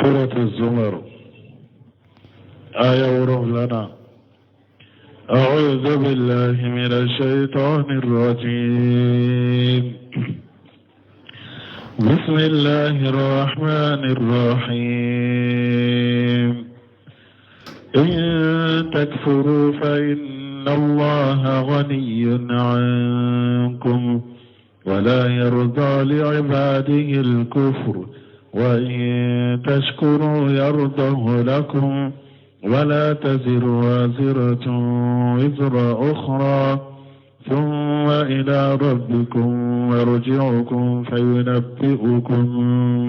سورة الزمر آية ورغلنا أعوذ بالله من الشيطان الرجيم بسم الله الرحمن الرحيم إن تكفروا فإن الله غني عنكم ولا يرضى لعباده الكفر وإن تشكروا يرضه لكم ولا تزر وازرة وزر أخرى ثم إلى ربكم مرجعكم فينبئكم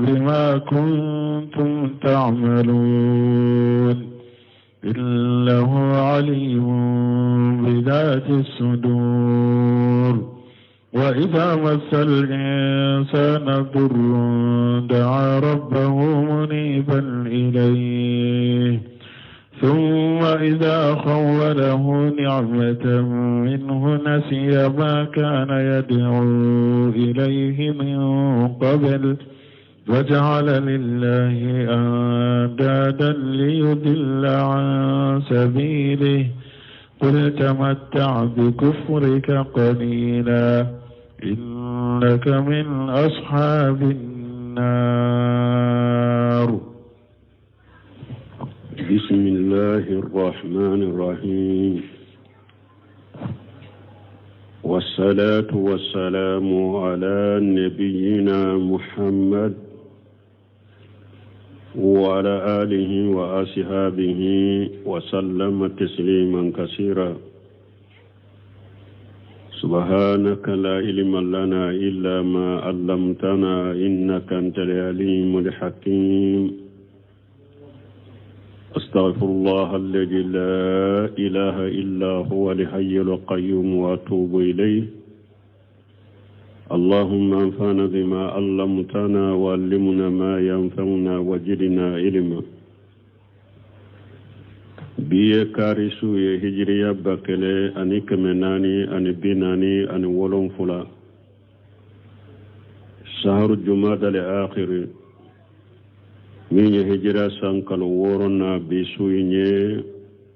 بما كنتم تعملون إنه عليم بذات الصدور وإذا مس الإنسان ضر دعا ربه منيبا إليه ثم إذا خوله نعمة منه نسي ما كان يدعو إليه من قبل وجعل لله أندادا ليضل عن سبيله قل تمتع بكفرك قليلا إنك من أصحاب النار. بسم الله الرحمن الرحيم، والصلاة والسلام على نبينا محمد وعلى آله وأصحابه وسلم تسليما كثيرا. سبحانك لا علم لنا إلا ما علمتنا إنك أنت العليم الحكيم. أستغفر الله الذي لا إله إلا هو الحي القيوم وأتوب إليه. اللهم انفعنا بما علمتنا وعلمنا ما ينفعنا وزدنا علما. Bi ye kari su ye, hijiriya 1447, saharu jumadal akhiri, min ye hijira san kalo 6 na, bi su in ye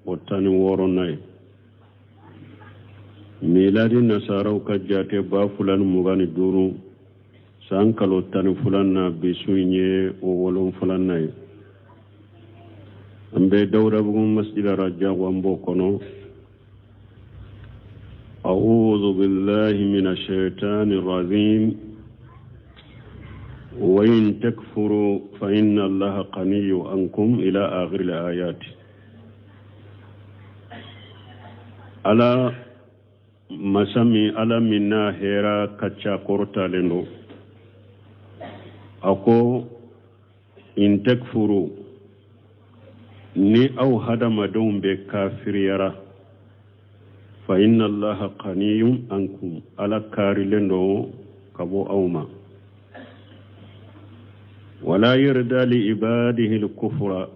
o 16nan ye. Miladi nasaraw ka jate 2025, san kalo 12 na, bi su in ye o 7nan ye. An bɛ Dawudabugu masjid Rajabu, an b'o kɔnɔ. أعوذ بالله من الشيطان الرجيم. وإن تكفروا فإن الله غني عنكم إلى آخر الآيات. Ala masa min, Ala min n'a hɛra ka ca, kɔrɔtalen don, a ko: إن تكفروا, ni aw hadamadenw bɛ kafiriyara, فإن الله غني عنكم, Ala kaarilen don ka bɔ aw ma. ولا يرضى لعباده الكفر,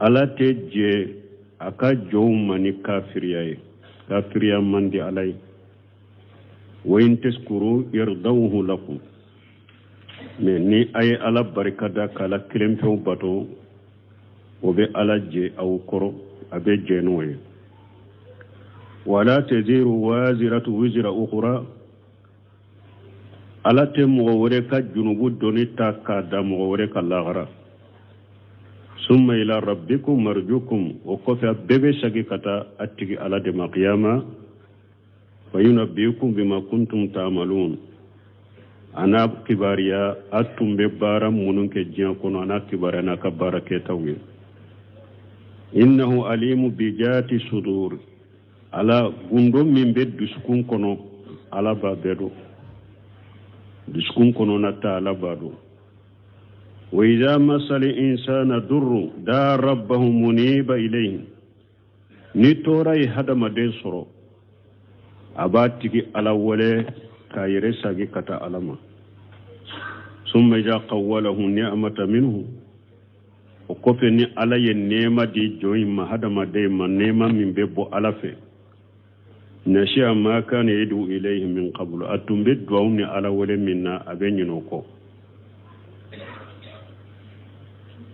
Ala tɛ jɛ a ka jɔnw ma ni kafiriya ye, kafiriya man di Ala ye. وإن تشكروا يرضه لكم, mais ni a ye Ala barika da k'Ala kelen pewu bato, o bɛ Ala jɛ aw kɔrɔ, a bɛ jɛ n'o ye. ولا تزر وازرة وزر أخرى, Ala tɛ mɔgɔ wɛrɛ ka junubu doni ta k'a da mɔgɔ wɛrɛ ka lahara. ثم إلى ربكم مرجعكم, o kɔfɛ a bɛɛ bɛ segin ka taa a tigi Ala de ma kiyama. فينبئكم بما كنتم تعملون, a n'a kibaruya a tun bɛ baara minnu kɛ diɲɛ kɔnɔ, a n'a kibaruya n'a ka baara kɛtaw ye. إنه عليم بذات الصدور, Ala gundo min bɛ dusukun kɔnɔ, Ala b'a bɛɛ dɔn. Dusukun kɔnɔna ta, Ala b'a dɔn. وإذا مس الإنسان ضر دعا ربه منيبا إليه, ni tɔɔrɔ ye hadamaden sɔrɔ, a b'a tigi Ala wele k'a yɛrɛ sagi ka taa Ala ma. ثم إذا خوله نعمة منه, o kɔfɛ ni Ala ye nɛɛma di jɔn in ma, hadamaden ma, nɛɛma min bɛ bɔ Ala fɛ, نسي ما كان يدعو إليه من قبل, a tun bɛ duwawu ni Ala wele min na, a bɛ ɲinɛ o kɔ.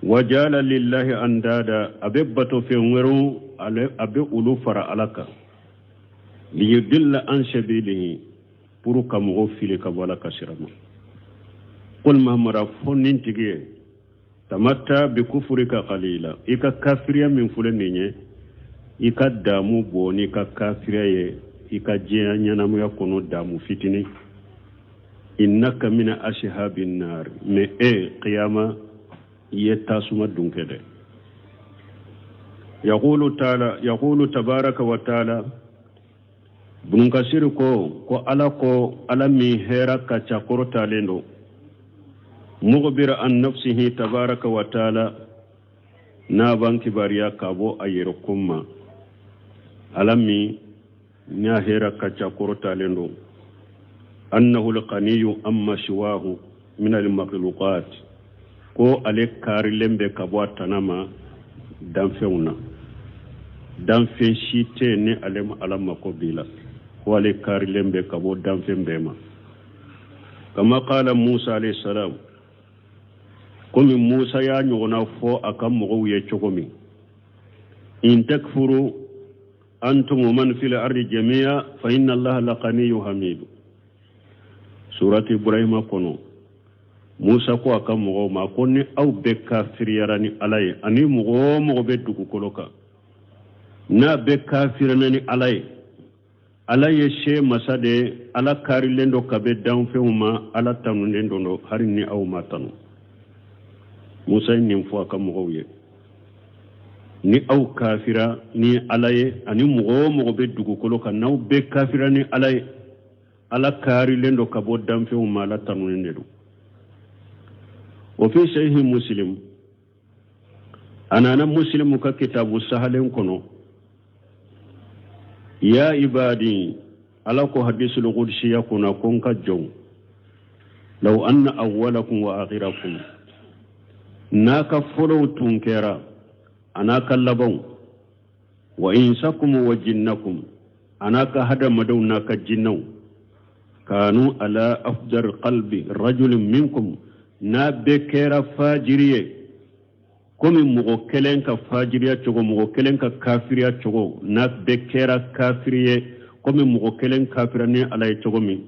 Wajala lillahi andada, a bɛ batofɛn wɛrɛw ale a bɛ olu fara Ala kan. Liyudilla an sabilihi, pour ka mɔgɔw fili ka bɔ Ala ka sira ma. Qul Mahamadu, a fɔ nin tigi ye, tamatta bi kufurika qalila, i ka kafiriya min filɛ nin ye, i ka damu bɔ n'i ka kafiriya ye i ka diɲɛ ɲɛnamaya kɔnɔ damu fitinin. Innaka mina ashabin nar, mais e qiyama i ye tasuma dunkɛ dɛ. Yaqulu taala, yaqulu tabaraka wa taala, Bununkasiri ko ko Ala ko Ala min hɛra ka ca kɔrɔtalen don, mukhbira an nafsihi tabaraka wa taala, n'a b'an kibaruya ka bɔ a yɛrɛ kun ma, Ala min n'a hɛra ka ca kɔrɔtalen don, annahu alghaniyu amma siwahu min almakhluqat, ko ale kaarilen bɛ ka bɔ a tana ma danfɛnw na, danfɛn si tɛ ni ale Ala mako b'i la, ko ale kaarilen bɛ ka bɔ danfɛn bɛɛ ma. Kama qala Musa alayhi salam, komi Musa y'a ɲɔgɔnna fɔ a ka mɔgɔw ye cogo min, in takfuru antum wa man fil ardi jami'a fa inna Allaha laqaniyyu hamidu. Surati Ibrahima kɔnɔ, Musa ko a ka mɔgɔw ma ko ni aw bɛɛ kafiriyara ni Ala ye, ani mɔgɔ o mɔgɔ bɛ dugukolo kan n'a bɛɛ kafiriyara ni Ala ye, Ala ye se masa de ye, Ala kaarilen don ka bɛ danfɛnw ma, Ala tanunen don hali ni aw ma tanu. Musa ye nin fɔ a ka mɔgɔw ye, ni aw kafira ni Ala ye, ani mɔgɔ o mɔgɔ bɛ dugukolo kan n'aw bɛɛ kafira ni Ala ye, Ala kaarilen don ka bɔ danfɛnw ma, Ala tanunen de don. O fi sahihi Muslim, a nana Muslimu ka kitabu sahalen kɔnɔ, ya ibadi, Ala ko hadisul qudsiya kɔnɔ ko n ka jɔnw, law anna awwalakum wa akhirakum, n'a ka fɔlɔw tun kɛra a n'a ka labanw, wa insakum wa jinnakum, a n'a ka hadamadenw n'a ka jinɛw, kanu ala afjar qalbi rajulin minkum, n'a bɛɛ kɛra fajiri ye komi mɔgɔ kelen ka fajiriya cogo, mɔgɔ kelen ka kafiriya cogo, n'a bɛɛ kɛra kafiri ye komi mɔgɔ kelen kafira ni Ala ye cogo min,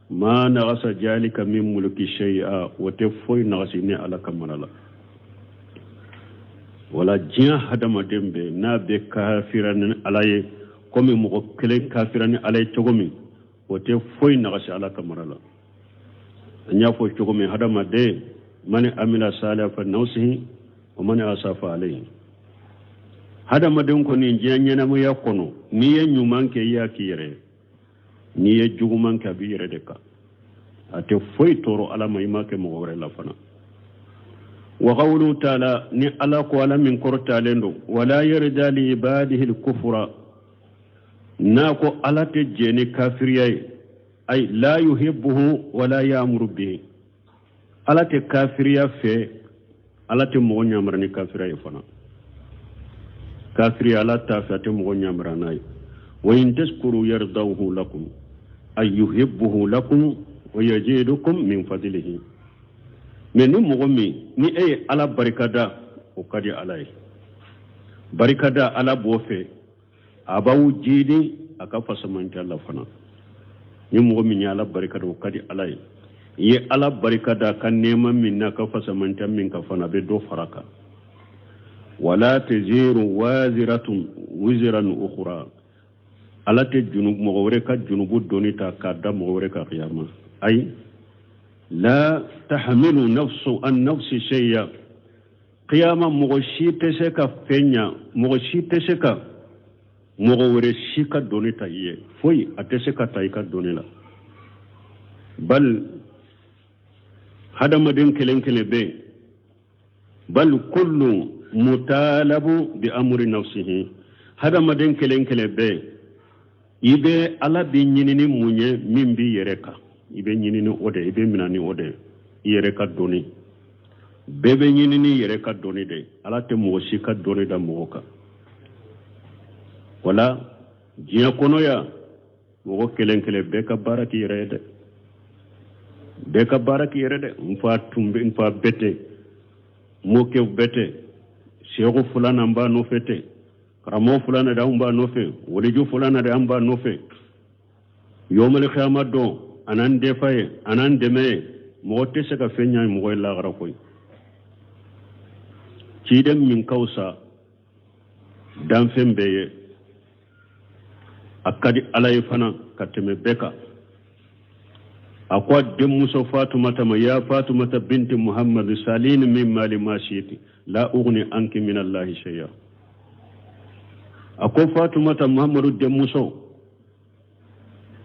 ma nagasa jalika min mulki shay'a, o tɛ foyi nagasi ni Ala ka mara la. Wala diɲɛ hadamaden bɛɛ n'a bɛɛ kafira ni Ala ye komi mɔgɔ kelen kafira ni Ala ye cogo min, o tɛ foyi nagasi Ala ka mara la. An y'a fɔ cogo min, hadamaden mani amila salihan fa nafsihi wa mani asa fa alayhi. Hadamaden kɔni diɲɛ ɲɛnamaya kɔnɔ, n'i ye ɲuman kɛ i y'a k'i yɛrɛ ye, n'i ye juguman kɛ a b'i yɛrɛ de kan, a tɛ foyi tɔɔrɔ Ala ma, i m'a kɛ mɔgɔ wɛrɛ la fana. Wa qawlu taala, ni Ala ko Ala min kɔrɔtalen don, wala yarda li ibadihi al-kufra, n'a ko Ala tɛ jɛn ni kafiriya ye, ay la yuhibbuhu wala ya'muru bihi, Ala tɛ kafiriya fɛ, Ala tɛ mɔgɔ ɲamara ni kafiriya ye fana. Kafiriya Ala t'a fɛ, a tɛ mɔgɔ ɲamara n'a ye. Wa in tashkuru yardahu lakum, ay yuhibbuhu lakum wa yazidukum min fadlihi. Mais ni mɔgɔ min ni e ye Ala barikada, o ka di Ala ye. Barikada Ala b'o fɛ, a b'aw jiidi a ka fasamantiya la fana. Ni mɔgɔ min ye Ala barikada, o ka di Ala ye. I ye Ala barikada ka nɛɛma min n'a ka fasamantiya min kan fana, a bɛ dɔ fara kan. Wala taziru waziratun wizran ukhra, Ala tɛ junub mɔgɔ wɛrɛ ka junubu doni ta k'a da mɔgɔ wɛrɛ kan kiyama. Ayi, la tahmilu nafsu an nafsi shay'a, kiyama mɔgɔ si tɛ se ka fɛn ɲa, mɔgɔ si tɛ se ka mɔgɔ wɛrɛ si ka doni ta i ye, foyi a tɛ se ka ta i ka doni la. Bal hadamaden kelen kelen bɛ yen, bal kullu mutalabu bi amri nafsihi, hadamaden kelen kelen bɛ yen, i bɛ Ala bɛ ɲini ni mun ye min b'i yɛrɛ kan, i bɛ ɲini ni o de ye, i bɛ mina ni o de ye, i yɛrɛ ka doni bɛɛ bɛ ɲini ni yɛrɛ ka doni de ye. Ala tɛ mɔgɔ si ka doni da mɔgɔ kan. Wala diɲɛ kɔnɔ yan, mɔgɔ kelen kelen bɛɛ ka baara k'i yɛrɛ ye dɛ, bɛɛ ka baara k'i yɛrɛ dɛ. N fa tun bɛ, n fa bɛɛ tɛ. Mɔkɛw bɛ ten, seku fulana an b'a nɔfɛ ten, karamɔgɔ fulana de an b'a nɔfɛ, waliju fulana de an b'a nɔfɛ. Yomali kiyama don, a n'an defa ye, a n'an dɛmɛ ye. Mɔgɔ tɛ se ka fɛn ɲa mɔgɔ ye lagara koyi. Ciden min ka fisa danfɛn bɛɛ ye, a ka di Ala ye fana ka tɛmɛ bɛɛ kan, a ko a denmuso Fatumata ma: ya Fatumata binti Muhammadu, salini min mali ma shiti, la ugni anki min Allahi shay'a. A ko Fatumata, Muhammadu denmuso,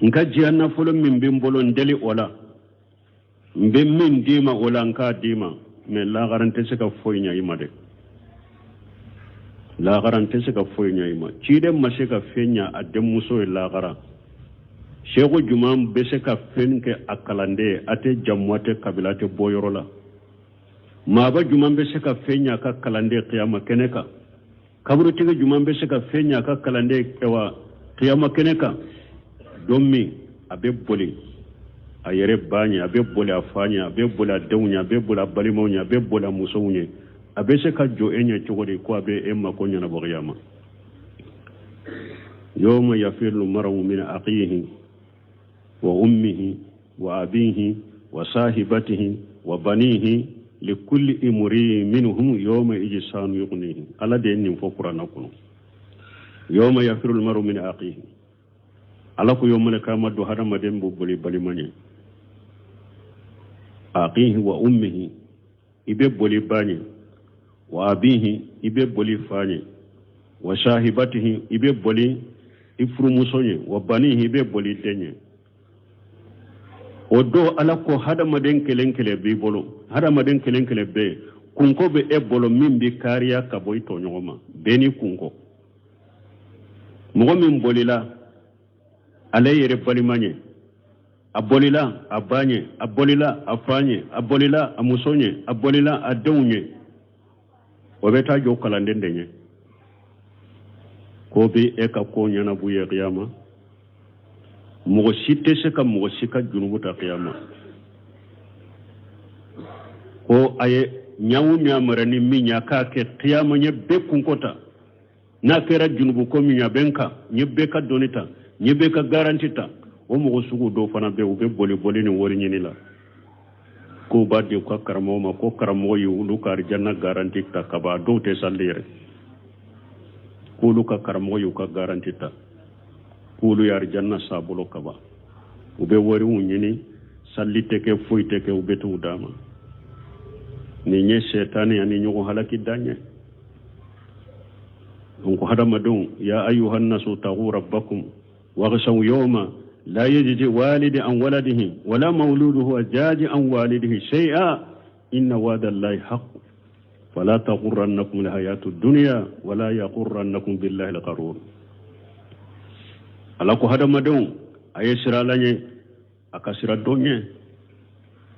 n ka diɲɛ nafolo min bɛ n bolo, n deli o la, n bɛ min d'i ma o la, n k'a d'i ma, mɛ lagara n tɛ se ka foyi ɲa i ma dɛ. Lagara n tɛ se ka foyi ɲa i ma. Ciden ma se ka fɛn ɲa a denmuso ye lagara, seku juman bɛ se ka fɛn kɛ a kalanden ye? A tɛ jamu, a tɛ kabila, a tɛ bɔ yɔrɔ la. Maaba juman bɛ se ka fɛn ɲa a ka kalanden kiyama kɛnɛ kan? Kaburutigi juman bɛ se ka fɛn ɲa a ka kalanden wa kiyama kɛnɛ kan, don min a bɛ boli a yɛrɛ ba ɲɛ, a bɛ boli a fa ɲɛ, a bɛ boli a denw ɲɛ, a bɛ boli a balimaw ɲɛ, a bɛ boli a musow ɲɛ? A bɛ se ka jɔ e ɲɛ cogo di ko a bɛ e mako ɲɛnabɔ kiyama? Yawma yafirru mar'u min akhihi wa ummihi wa abihi wa sahibatihi wa banihi, likulli imri'in minhum yawma idhin sha'nun yughnihi. Ala de ye nin fɔ Kuranna kɔnɔ. Yawma yafirru mar'u min akhihi, Ala ko yawmal kiyama don, hadamaden b'o boli balima ɲɛ, akhihi wa ummihi, i bɛ boli ba ɲɛ, wa abihi, i bɛ boli fa ɲɛ, wa sahibatihi, i bɛ boli i furumuso ɲɛ, wa banihi, i bɛ boli den ɲɛ. O don, Ala ko hadamaden kelen kelen b'i bolo, hadamaden kelen kelen bɛ yen, kunko bɛ e bolo min bɛ kariya ka bɔ i tɔɲɔgɔn ma. Bɛɛ ni kunko. Mɔgɔ min bolila ale yɛrɛ balima ɲɛ, a bolila a ba ɲɛ, a bolila a fa ɲɛ, a bolila a muso ɲɛ, a bolila a denw ɲɛ, o bɛ taa jɔ kalanden de ɲɛ k'o bɛ e ka ko ɲɛnabɔ ye kiyama. Mɔgɔ si tɛ se ka mɔgɔ si ka junubu ta kiyama. Ko a ye ɲaw ɲamara ni min ye, a k'a kɛ kiyama, ɲɛ bɛɛ kunko ta. N'a kɛra junubu ko min ye, a bɛ n kan, n ye bɛɛ ka doni ta, n ye bɛɛ ka garanti ta. O mɔgɔ sugu dɔw fana bɛ, u bɛ boli boli ni wari ɲini la k'u b'a di u ka karamɔgɔ ma, ko karamɔgɔ ye olu ka arijanna garanti ta ka ban. Dɔw tɛ sali yɛrɛ, k'olu ka karamɔgɔ y'u ka garanti ta, k'olu ye arijanna s'a bolo ka ban. U bɛ wariw ɲini, sali tɛ kɛ, foyi tɛ kɛ, u bɛ t'u d'a ma. Nin ye sɛtani ani ɲɔgɔn halaki dan ye. Donc hadamadenw, ya ayuha nasu taqu rabbakum waghshaw yawma la yajzi walidi an waladihi wala mawludu huwa jazi an walidihi shay'a, inna wa'da allahi haqq, fala taghurrannakum alhayatu dunya wala yaghurrannakum billahi algharur. Ala ko hadamadenw, a ye siran Ala ɲɛ, a ka siran don ɲɛ,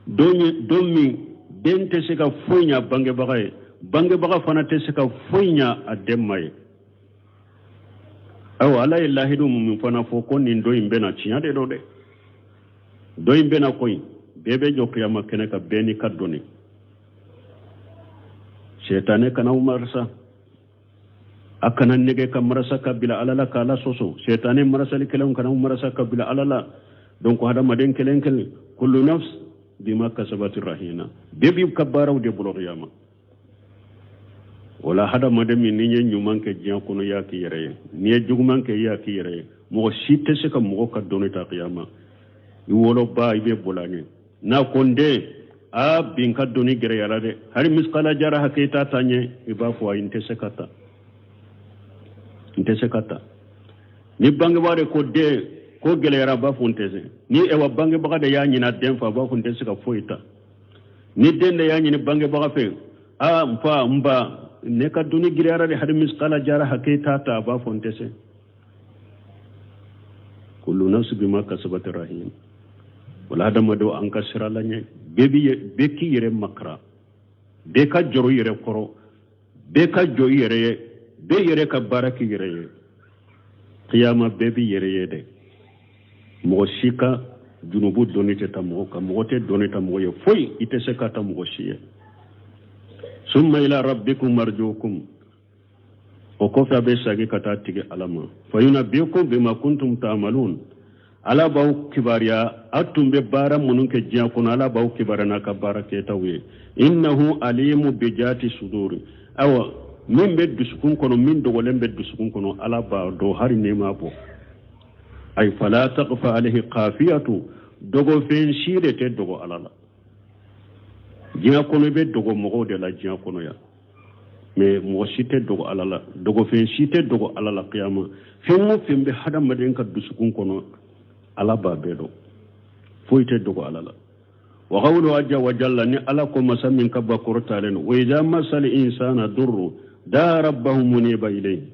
don min den tɛ se ka foyi ɲa bangebaga ye, bangebaga fana tɛ se ka foyi ɲa a den ma ye. Ayiwa, Ala ye lahidu min fana fɔ ko nin don in bɛna, tiɲɛ de don dɛ. Don in bɛna koyi, bɛɛ bɛ jɔ kiyama kɛnɛ kan, bɛɛ n'i ka doni. Sɛtanɛ kana aw marasa, a kana nɛgɛ ka marasa ka bila Ala la k'Ala sɔsɔ. Sɛtanɛ marasalikɛlaw kana aw marasa ka bila Ala la. Donc hadamaden kelen kelen, kullu nafs bima kasabati rahina, bɛɛ b'i ka baaraw de bolo kiyama. O la, hadamaden min n'i ye ɲuman kɛ diɲɛ kɔnɔ, i y'a k'i yɛrɛ ye. N'i ye juguman kɛ, i y'a k'i yɛrɛ ye. Mɔgɔ si tɛ se ka mɔgɔ ka doni ta kiyama. I woloba, i bɛ boli a ɲɛ n'a ko: n den, aa, bi n ka doni gɛrɛyara dɛ, hali misikala jara hakɛ i t'a ta ɲɛ. I b'a fɔ: ayi, n tɛ se ka ta, n tɛ se ka ta. Ni bangebaa de ko: den, ko gɛlɛyara, a b'a fɔ: n tɛ se. Ni ɛwa bangebaga de y'a ɲini a den fɛ, a b'a fɔ: n tɛ se ka foyi ta. Ni den de y'a ɲini bangebaga fɛ: aa, n fa, n ba, ne ka doni giriyara de, hali misikala jara hakɛ i t'a ta, a b'a fɔ: n tɛ se. Kullu nafsi bima kasabat rahin. Wala hadamadenw, an ka siran Ala ɲɛ. Bɛɛ bi bɛɛ k'i yɛrɛ makara, bɛɛ ka jɔrɔ i yɛrɛ kɔrɔ, bɛɛ ka jɔ i yɛrɛ ye, bɛɛ yɛrɛ ka baara k'i yɛrɛ ye. Kiyama, bɛɛ b'i yɛrɛ ye dɛ. Mɔgɔ si ka junubu doni tɛ ta mɔgɔ kan, mɔgɔ tɛ doni ta mɔgɔ ye foyi, i tɛ se ka ta mɔgɔ si ye. Summa ila rabbikum marjukum, o kɔfɛ a bɛ segin ka taa tigi Ala ma. Fayunabbiukum bima kuntum ta'malun, Ala b'aw kibaruya aw tun bɛ baara minnu kɛ diɲɛ kɔnɔ. Ala b'aw kibaruya n'a ka baara kɛtaw ye. Innahu alimu bijati suduri, ayiwa, min bɛ dusukun kɔnɔ, min dogolen bɛ dusukun kɔnɔ, Ala b'a dɔn hali n'i m'a bɔ. Ayi, fala takfa alayhi kafiyatu, dogofɛn si de tɛ dogo Ala la. Diɲɛ kɔnɔ, i bɛ dogo mɔgɔw de la diɲɛ kɔnɔ yan, mais mɔgɔ si tɛ dogo Ala la, dogofɛn si tɛ dogo Ala la kiyama. Fɛn o fɛn bɛ hadamaden ka dusukun kɔnɔ, Ala b'a bɛɛ dɔn, foyi tɛ dogo Ala la. Wa qawlu azza wa jalla, ni Ala ko, masa min ka ba kɔrɔtalen don: wa idha masal insana durru da rabbahu muniba ilayhi.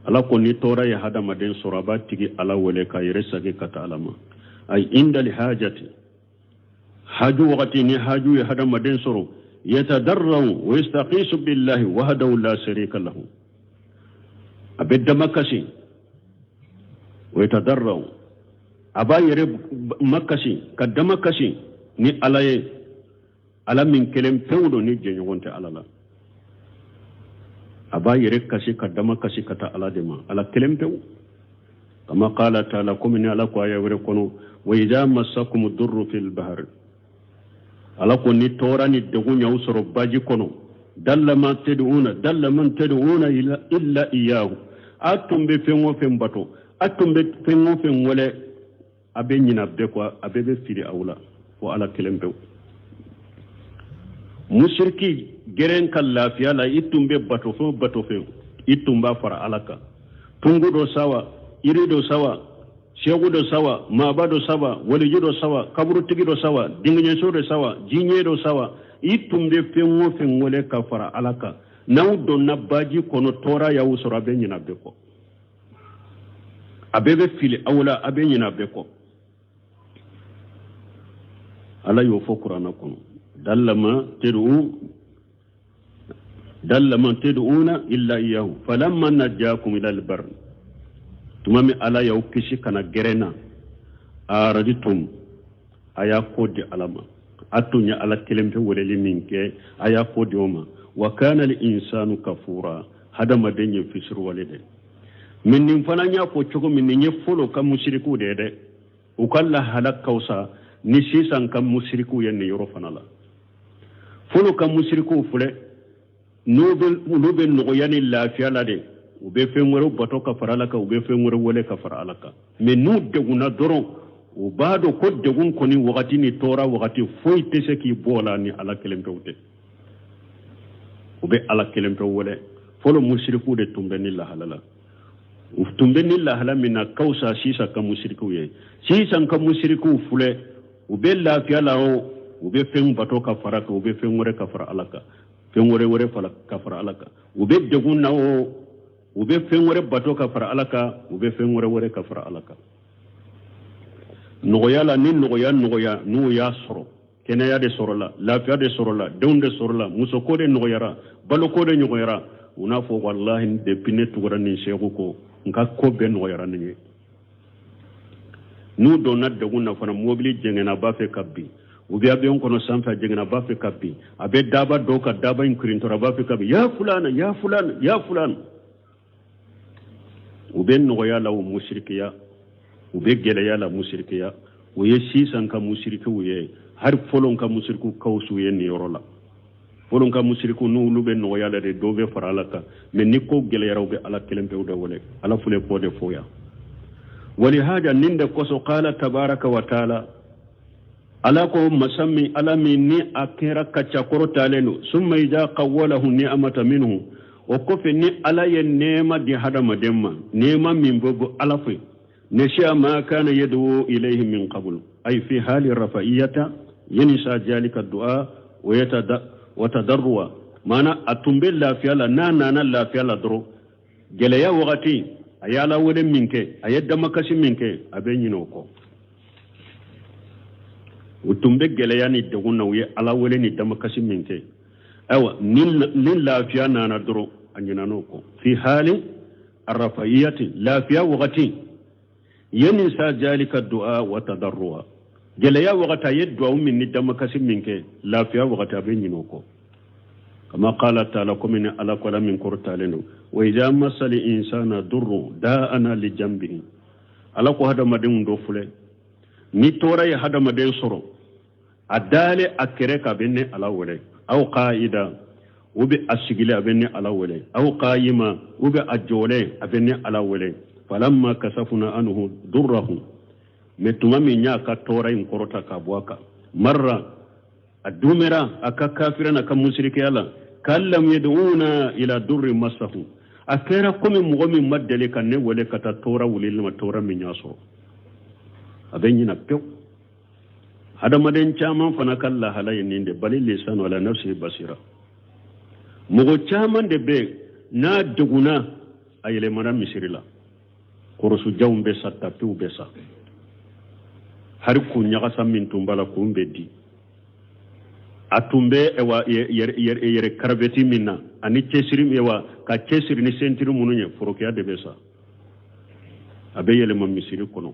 Ala ko ni tɔɔrɔ ye hadamaden sɔrɔ, a b'a tigi Ala wele k'a yɛrɛ sagi ka taa Ala ma. Ay inda lihajati, haju wagati, ni haju ye hadamaden sɔrɔ, yatadarrau wa yastaqisu billahi wahdahu la sharika lahu, a bɛ damakasi, wa yatadarrau, a b'a yɛrɛ makasi ka damakasi ni Ala ye, Ala min kelen pewu don, ni jɛɲɔgɔn tɛ Ala la. A b'a yɛrɛ kasi ka damakasi ka taa Ala de ma, Ala kelen pewu. Kama qala taala, komi ni Ala ko aya wɛrɛ kɔnɔ: wa idha massakum durru fil bahri, Ala ko ni tɔɔrɔ ni degun y'aw sɔrɔ baji kɔnɔ, dalla man tad'una, dalla man tad'una illa iyyahu, a tun bɛ fɛn o fɛn bato, a tun bɛ fɛn o fɛn wele, a bɛ ɲina bɛɛ kɔ, a bɛɛ bɛ fili aw la fo Ala kelen pewu. Musiriki gɛrɛn ka lafiya la, i tun bɛ bato fɛn o bato fɛn, i tun b'a fara Ala kan, tungu dɔ sawa, yiri dɔ sawa, seku dɔ sawa, maaba dɔ sawa, waliju dɔ sawa, kaburutigi dɔ sawa, dingiɲɛso dɔ sawa, jiɲɛ dɔ sawa, i tun bɛ fɛn o fɛn wele ka fara Ala kan, n'aw donna baji kɔnɔ, tɔɔrɔ y'aw sɔrɔ, a bɛ ɲina bɛɛ kɔ, a bɛɛ bɛ fili aw la, a bɛ ɲina bɛɛ kɔ. Ala y'o fɔ Kuranɛ kɔnɔ: dallama tad'u, dalla man tad'una illa iyyahu falamma najjakum ila albar, tuma min Ala y'aw kisi ka na gɛrɛn na, araditum, a y'a ko di Ala ma. A tun ye Ala kelen pe weleli min kɛ, a y'a ko di o ma. Wa kana al insanu kafura, hadamaden ye fisiriwale de. Mais nin fana y'a fɔ cogo min, nin ye fɔlɔ ka musirikiw de ye dɛ, u ka lahala ka fisa ni sisan ka musirikiw ye nin yɔrɔ fana la. Fɔlɔ ka musirikiw filɛ, n'u bɛ, olu bɛ nɔgɔya ni lafiya la de, u bɛ fɛn wɛrɛw bato ka fara Ala kan, u bɛ fɛn wɛrɛ wele ka fara Ala kan. Mais n'u degunna dɔrɔn, u b'a dɔn ko degun kɔni wagati ni tɔɔrɔ wagati, foyi tɛ se k'i bɔ o la ni Ala kelen pewu tɛ. U bɛ Ala kelen pewu wele. Fɔlɔ musirikiw de tun bɛ ni lahala la. U tun bɛ ni lahala min na ka fisa sisan ka musirikiw ye. Sisan ka musirikiw filɛ, u bɛ lafiya la o, u bɛ fɛn bato ka fara kan, u bɛ fɛn wɛrɛ ka fara Ala kan, fɛn wɛrɛ wɛrɛ fara ka fara Ala kan. U bɛ degun na o, u bɛ fɛn wɛrɛ bato ka fara Ala kan, u bɛ fɛn wɛrɛ wɛrɛ ka fara Ala kan. Nɔgɔya la, ni nɔgɔya nɔgɔya n'u y'a sɔrɔ, kɛnɛya de sɔrɔla, lafiya de sɔrɔla, denw de sɔrɔla, musoko de nɔgɔyara, baloko de nɔgɔyara, u n'a fɔ: walahi, depuis ne tugura nin seku kɔ, n ka ko bɛɛ nɔgɔyara nin ye. N'u donna degun na fana, mobili jɛngɛnna, b'a fɛ ka bin, u bɛ avion kɔnɔ sanfɛ, a jɛngɛnna, b'a fɛ ka bin, a bɛ daba dɔw ka daba in kirintɔra, a b'a fɛ ka bin, ya fulana, ya fulana, ya fulana. U bɛ nɔgɔya la, o musirikiya, u bɛ gɛlɛya la, musirikiya. O ye sisan ka musirikiw ye. Hali fɔlɔ ka musirikiw ka fisa ye nin yɔrɔ la. Fɔlɔ ka musirikiw, n'olu bɛ nɔgɔya la de, dɔw bɛ fara Ala kan. Mais ni ko gɛlɛyara, u bɛ Ala kelen pewu de wele. Ala filɛ k'o de fɔ yan. Walihaja, nin de kosɔn, qala tabaraka wa taala, Ala ko, masa min, Ala min ni a kɛra ka ca kɔrɔtalen don: summa idha qawwalahu ni'amata minhu, o kɔfɛ ni Ala ye nɛɛma di hadamaden ma, nɛɛma min bɛ bɔ Ala fɛ, nasiya ma kana yad'u ilayhi min qablu, ay fi hali rafa'iyata yansa jalika du'a wa tadarruwa. Maana a tun bɛ lafiya la, n'a nana lafiya la dɔrɔn, gɛlɛya wagati a ye Ala wele min kɛ, a ye damakasi min kɛ, a bɛ ɲinɛ o kɔ. U tun bɛ gɛlɛya ni degun na, u ye Ala wele ni damakasi min kɛ, ayiwa, ni lafiya nana dɔrɔn, a ɲinɛn'o kɔ. Fi hali arrafa'iyati, lafiya wagati, yansa jalika du'a wa tadarruwa, gɛlɛya wagati a ye duwawu min ni damakasi min kɛ, lafiya wagati a bɛ ɲinɛ o kɔ. Kama qala taala, komi ni Ala ko, Ala min kɔrɔtalen don: wa iza masal insana durru da'ana li jambihi. Ala ko hadamadenw dɔ filɛ, ni tɔɔrɔ ye hadamaden sɔrɔ, a dalen a kɛrɛ kan, a bɛ ne Ala wele, aw qa'ida, u bɛ a sigilen, a bɛ ne Ala wele, aw qa'ima, u bɛ a jɔlen, a bɛ ne Ala wele. Falamma kasafuna anhu durrahu, mais tuma min y'a ka tɔɔrɔ in kɔrɔta ka bɔ a kan, marra, a dumera a ka kafira n'a ka musirikiya la, kan lam yad'una ila durri masahu, a kɛra komi mɔgɔ min ma deli ka ne wele ka taa tɔɔrɔ wulili ma, tɔɔrɔ min y'a sɔrɔ, a bɛ ɲina pewu. Hadamaden caman fana ka lahala ye nin de: balil lisanu ala nafsihi basira. Mɔgɔ caman de bɛ n'a degunna, a yɛlɛmana misiri la, kɔrɔsujanw bɛ sa, tapiw bɛ sa, hari kun ɲagasa min tun b'a la, kun bɛ di. A tun bɛ wa yɛrɛ karabɛti min na ani cɛsiri, wa ka cɛsiri ni sentiri minnu ye, forokiya de bɛ sa. A bɛ yɛlɛma misiri kɔnɔ,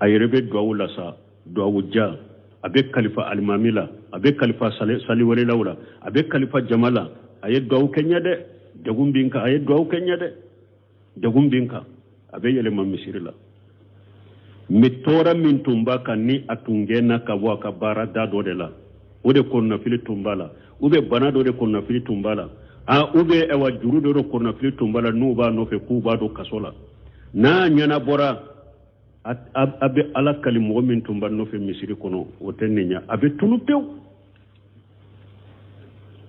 a yɛrɛ bɛ duwawu la sa, duwawu ja, a bɛ kalifa alimami la, a bɛ kalifa saliwalelaw la, a bɛ kalifa jama la. A ye duwawu kɛ ɲɛ dɛ, degun bin kan. A ye duwawu kɛ ɲɛ dɛ, degun bin kan. A bɛ yɛlɛma misiri la, mais tɔɔrɔ min tun b'a kan, ni a tun gɛnna ka bɔ a ka baara da dɔ de la, o de kɔnɔnafili tun b'a la, ou bien bana dɔ de kɔnɔnafili tun b'a la, ou bien ayiwa juru dɔ de kɔnɔnafili tun b'a la, n'u b'a nɔfɛ k'u b'a don kaso la, n'a ɲɛnabɔra, a bɛ Ala kali, mɔgɔ min tun b'a nɔfɛ misiri kɔnɔ, o tɛ nin ɲɛ, a bɛ tunu pewu.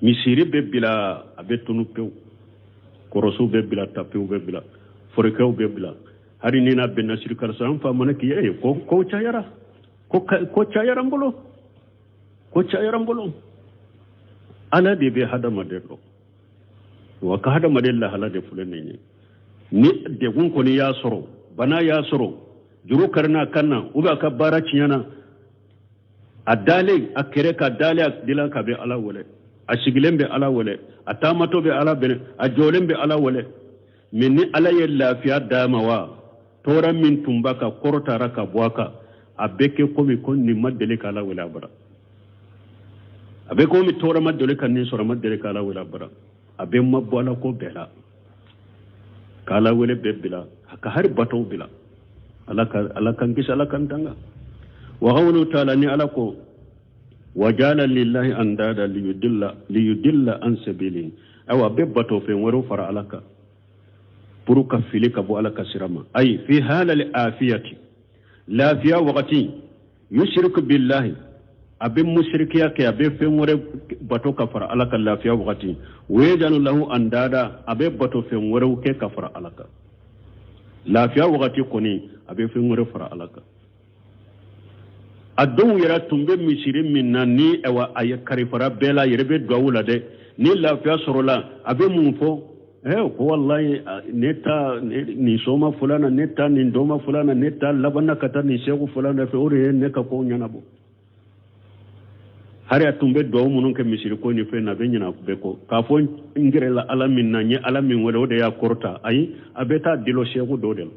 Misiri bɛ bila, a bɛ tunu pewu, kɔrɔsiw bɛ bila, tapiw bɛ bila, forokɛw bɛ bila. Hari ni n'a bɛnna siri, karisa, an fa mana k'i ye ko ko cayara, ko ko cayara n bolo, ko cayara n bolo. Ala de bɛ hadamaden dɔn wa ka hadamaden lahala de filɛ nin ye. Ni degun kɔni y'a sɔrɔ, bana y'a sɔrɔ, juru karina a kan na, ou bien a ka baara tiɲɛna, a dalen a kɛrɛ ka dalen a dilan ka bɛ Ala wele, a sigilen bɛ Ala wele, a taamatɔ bɛ Ala bɛnɛ, a jɔlen bɛ Ala wele. Mais ni Ala ye lafiya d'a ma, wa tɔɔrɔ min tun b'a kan kɔrɔtara ka bɔ a kan, a bɛ kɛ komi ko nin ma deli ka Ala wele a bara. A bɛ komi tɔɔrɔ ma deli ka nin sɔrɔ, a ma deli ka Ala wele a bara. A bɛ ma bɔ Ala ko bɛɛ la, ka Ala wele bɛɛ bila, ka hari batow bila. Ala ka Ala kan kisi, Ala kan tanga. Wa qawlu ta'ala, ni Ala ko: wajala lillahi andada liyudilla an sabili. Awa, a bɛ bato fɛn wɛrɛw fara Ala kan pour ka fili ka bɔ Ala ka sira ma. Ayi, fi halal afiyati, lafiya wagati, yushriku billahi, a bɛ musirikiya kɛ, a bɛ fɛn wɛrɛ bato ka fara Ala ka lafiya wagati. Wejalu lahu andada, a bɛ bato fɛn wɛrɛw kɛ ka fara Ala kan lafiya wagati kɔni, a bɛ fɛn wɛrɛ fara Ala kan. A dɔw yɛrɛ tun bɛ misiri min na, ni awa a ye karifara bɛɛ la, a yɛrɛ bɛ duwawu la dɛ. Ni lafiya sɔrɔla, a bɛ mun fɔ? Ko wallahi, ne ta nin soma fulana, ne ta nin doma fulana, ne ta labanna ka taa nin segu fulana fɛ, o de ye ne ka kow ɲɛnabɔ. Hari a tun bɛ duwawu minnu kɛ misiri ko ni fɛn na, a bɛ ɲinɛ bɛɛ kɔ, k'a fɔ n gɛrɛla Ala min na, n ye Ala min wele, o de y'a kɔrɔta. Ayi, a bɛ taa dilo segu dɔ de la,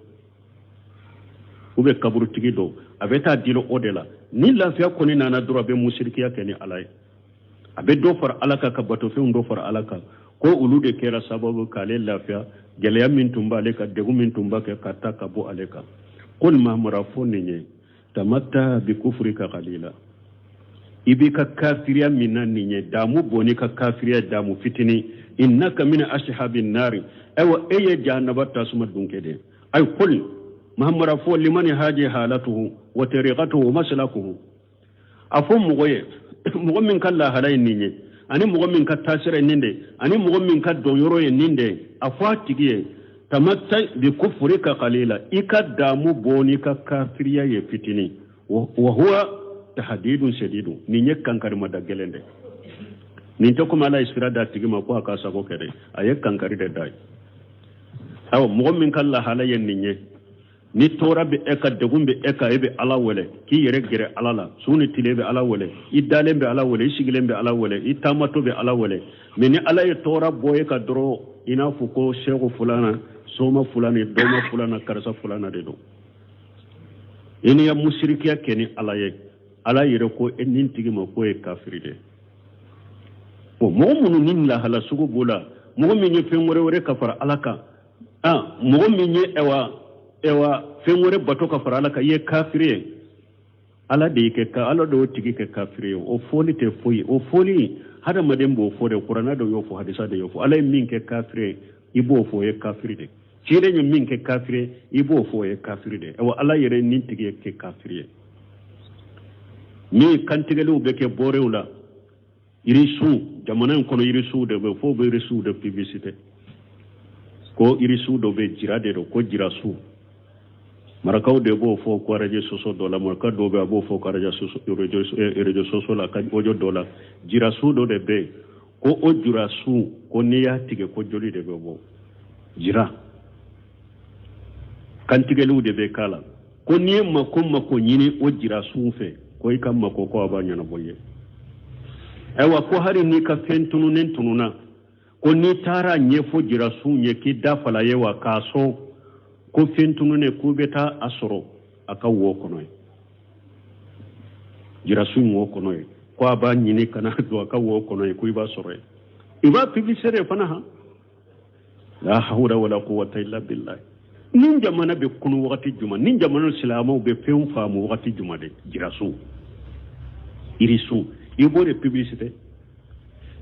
u bɛ kaburutigi dɔ, a bɛ taa dilo o de la. Ni lafiya kɔni nana dɔrɔn, a bɛ musirikiya kɛ ni Ala ye, a bɛ dɔ fara Ala kan, ka batofɛnw dɔ fara Ala kan, ko olu de kɛra sababu k'ale lafiya, gɛlɛya min tun b'ale kan, degun min tun b'a kɛ, ka taa ka bɔ ale kan. Ko Mahamara fɔ nin ye: tamatta bi kufrika qalila, i b'i ka kafiriya min na nin ye, damu bɔ n'i ka kafiriya damu fitinin, innaka min ashabin nari, ayiwa e ye jahannaba tasuma dunkɛ de. Ay qul, Mahamara fɔ, limani haji halatuhu wa tariqatuhu wa maslakuhu, a fɔ mɔgɔ ye, mɔgɔ min ka lahala ye nin ye, ani mɔgɔ min ka taasira ye nin de, ani mɔgɔ min ka dɔnyɔrɔ ye nin de, a fɔ a tigi ye: tamatta bi kufrika qalila, i ka damu bɔ n'i ka kafiriya ye fitinin. Wa huwa tahdidun shadidun, nin ye kankarimada gɛlɛn dɛ. Nin tɛ komi Ala ye sira d'a tigi ma ko a ka sago kɛ dɛ, a ye kankari de da ye. Ayiwa, mɔgɔ min ka lahala ye nin ye, ni tɔɔrɔ bɛ e ka, degun bɛ e kan, e bɛ Ala wele k'i yɛrɛ gɛrɛ Ala la, su ni tile bɛ Ala wele, i dalen bɛ Ala wele, i sigilen bɛ Ala wele, i taamatɔ bɛ Ala wele. Mais ni Ala ye tɔɔrɔ bɔ e ka dɔrɔn, i n'a fɔ ko sɛku fulana, soma fulani, dɔma fulana, karisa fulana de don, i ni ya musirikiya kɛ ni Ala ye, Ala yɛrɛ ko e nin tigi ma ko ye kafiri de. Bon, mɔgɔ minnu ni lahala sugu b'o la, mɔgɔ min ye fɛn wɛrɛ wɛrɛ ka fara Ala kan, mɔgɔ min ye ɛwa fɛn wɛrɛ bato ka fara Ala kan, i ye kafiri ye. Ala de y'i kɛ ka Ala de y'o tigi kɛ kafiri ye. O fɔli tɛ foyi, o fɔli hadamaden b'o fɔ de, kuranɛ de y'o fɔ, hadisa de y'o fɔ. Ala ye min kɛ kafiri ye, i b'o fɔ o ye kafiri de. Ciden ye min kɛ kafiri ye, i b'o fɔ o ye kafiri de. Awa, Ala yɛrɛ nin tigi ye kɛ kafiri ye. Min kantigɛliw bɛ kɛ bɔrew la, yirisun, jamana in kɔnɔ yirisuw de bɛ fo bɛ yirisuw de publicité, ko yirisuw dɔ bɛ jira de don, ko jirasu. Marakaw de b'o fɔ ko arajo soso dɔ la, maraka dɔw bɛ a b'o fɔ ko arajo soso, radio soso la, ka ojo dɔ la, jirasu dɔ de bɛ yen, ko o jirasu, ko n'i y'a tigɛ ko joli de bɛ bɔ. Jira kantigɛliw de bɛ k'a la, ko n'i ye mako mako ɲini o jirasu fɛ, ko i ka mako ko a b'a ɲɛnabɔ i ye. Ayiwa, ko hali n'i ka fɛn tununnen tununna, ko n'i taara ɲɛfɔ jirasu ye k'i da fala ye wa k'a sɔn, ko fɛn tununnen k'u bɛ taa a sɔrɔ a ka wo kɔnɔ ye, jirasu in wo kɔnɔ ye, ko a b'a ɲini ka na don a ka wo kɔnɔ ye, ko i b'a sɔrɔ ye. I b'a publicité fana han. La hawla wala quwwata illa billah. Ni jamana bɛ kunu wagati juma, ni jamana silamɛw bɛ fɛn faamu wagati juma de, jirasu, irisu, i b'o de publicité.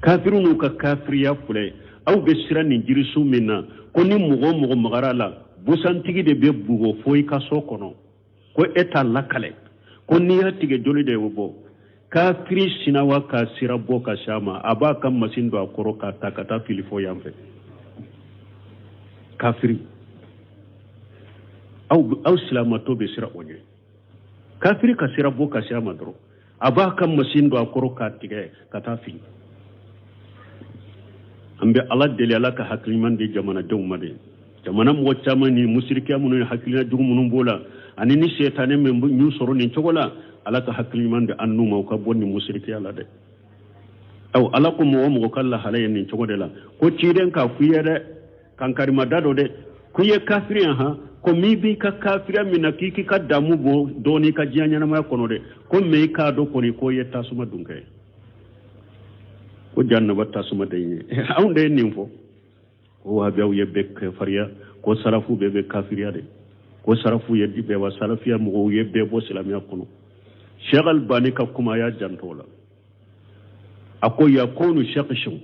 Kafiru n'u ka kafiriya filɛ, aw bɛ siran nin jirisu min na, ko ni mɔgɔ o mɔgɔ magara la, busantigi de bɛ bugɔ fo i ka so kɔnɔ, ko e t'a lakale, ko n'i y'a tigɛ joli de bɛ bɔ. Kafiri sinawa ka sira bɔ ka s'a ma, a b'a ka masin don a kɔrɔ k'a ta ka taa fili fo yan fɛ. Kafiri, aw silamatɔ bɛ sira o ɲɛ. Kafiri ka sira bɔ ka s'a ma dɔrɔn, a b'a ka masin don a kɔrɔ k'a tigɛ ka taa fili. An bɛ Ala deli, Ala ka hakili ɲuman di jamanadenw ma de. Jamana mɔgɔ caman ni musirikiya minnu ye, hakilina jugu minnu b'o la, ani ni setanɛ min y'u sɔrɔ nin cogo la, Ala ka hakili ɲuman di an n'u ma, u ka bɔ nin musirikiya la dɛ. Aw, Ala ko mɔgɔ mɔgɔ ka lahala ye nin cogo de la, ko ciden k'a f'i ye dɛ, kankarimada dɔ dɛ, ko i ye kafiri ye han, ko min b'i ka kafiriya min na, k'i k'i ka damu bɔ dɔɔni i ka diɲɛ ɲɛnamaya kɔnɔ dɛ, ko mɛ i k'a dɔn kɔni ko i ye tasuma dun kɛ, ko jahannaba tasuma de ye. Anw de ye nin fɔ, ko wahabiyaw ye bɛɛ kafariya, ko sarafu bɛɛ bɛ kafiriya de, ko sarafu ye bɛɛ wa sarafiya mɔgɔw ye bɛɛ bɔ silamɛya kɔnɔ. Cheikh Albani ka kuma y'a janto o la, a ko yakunu shakhsun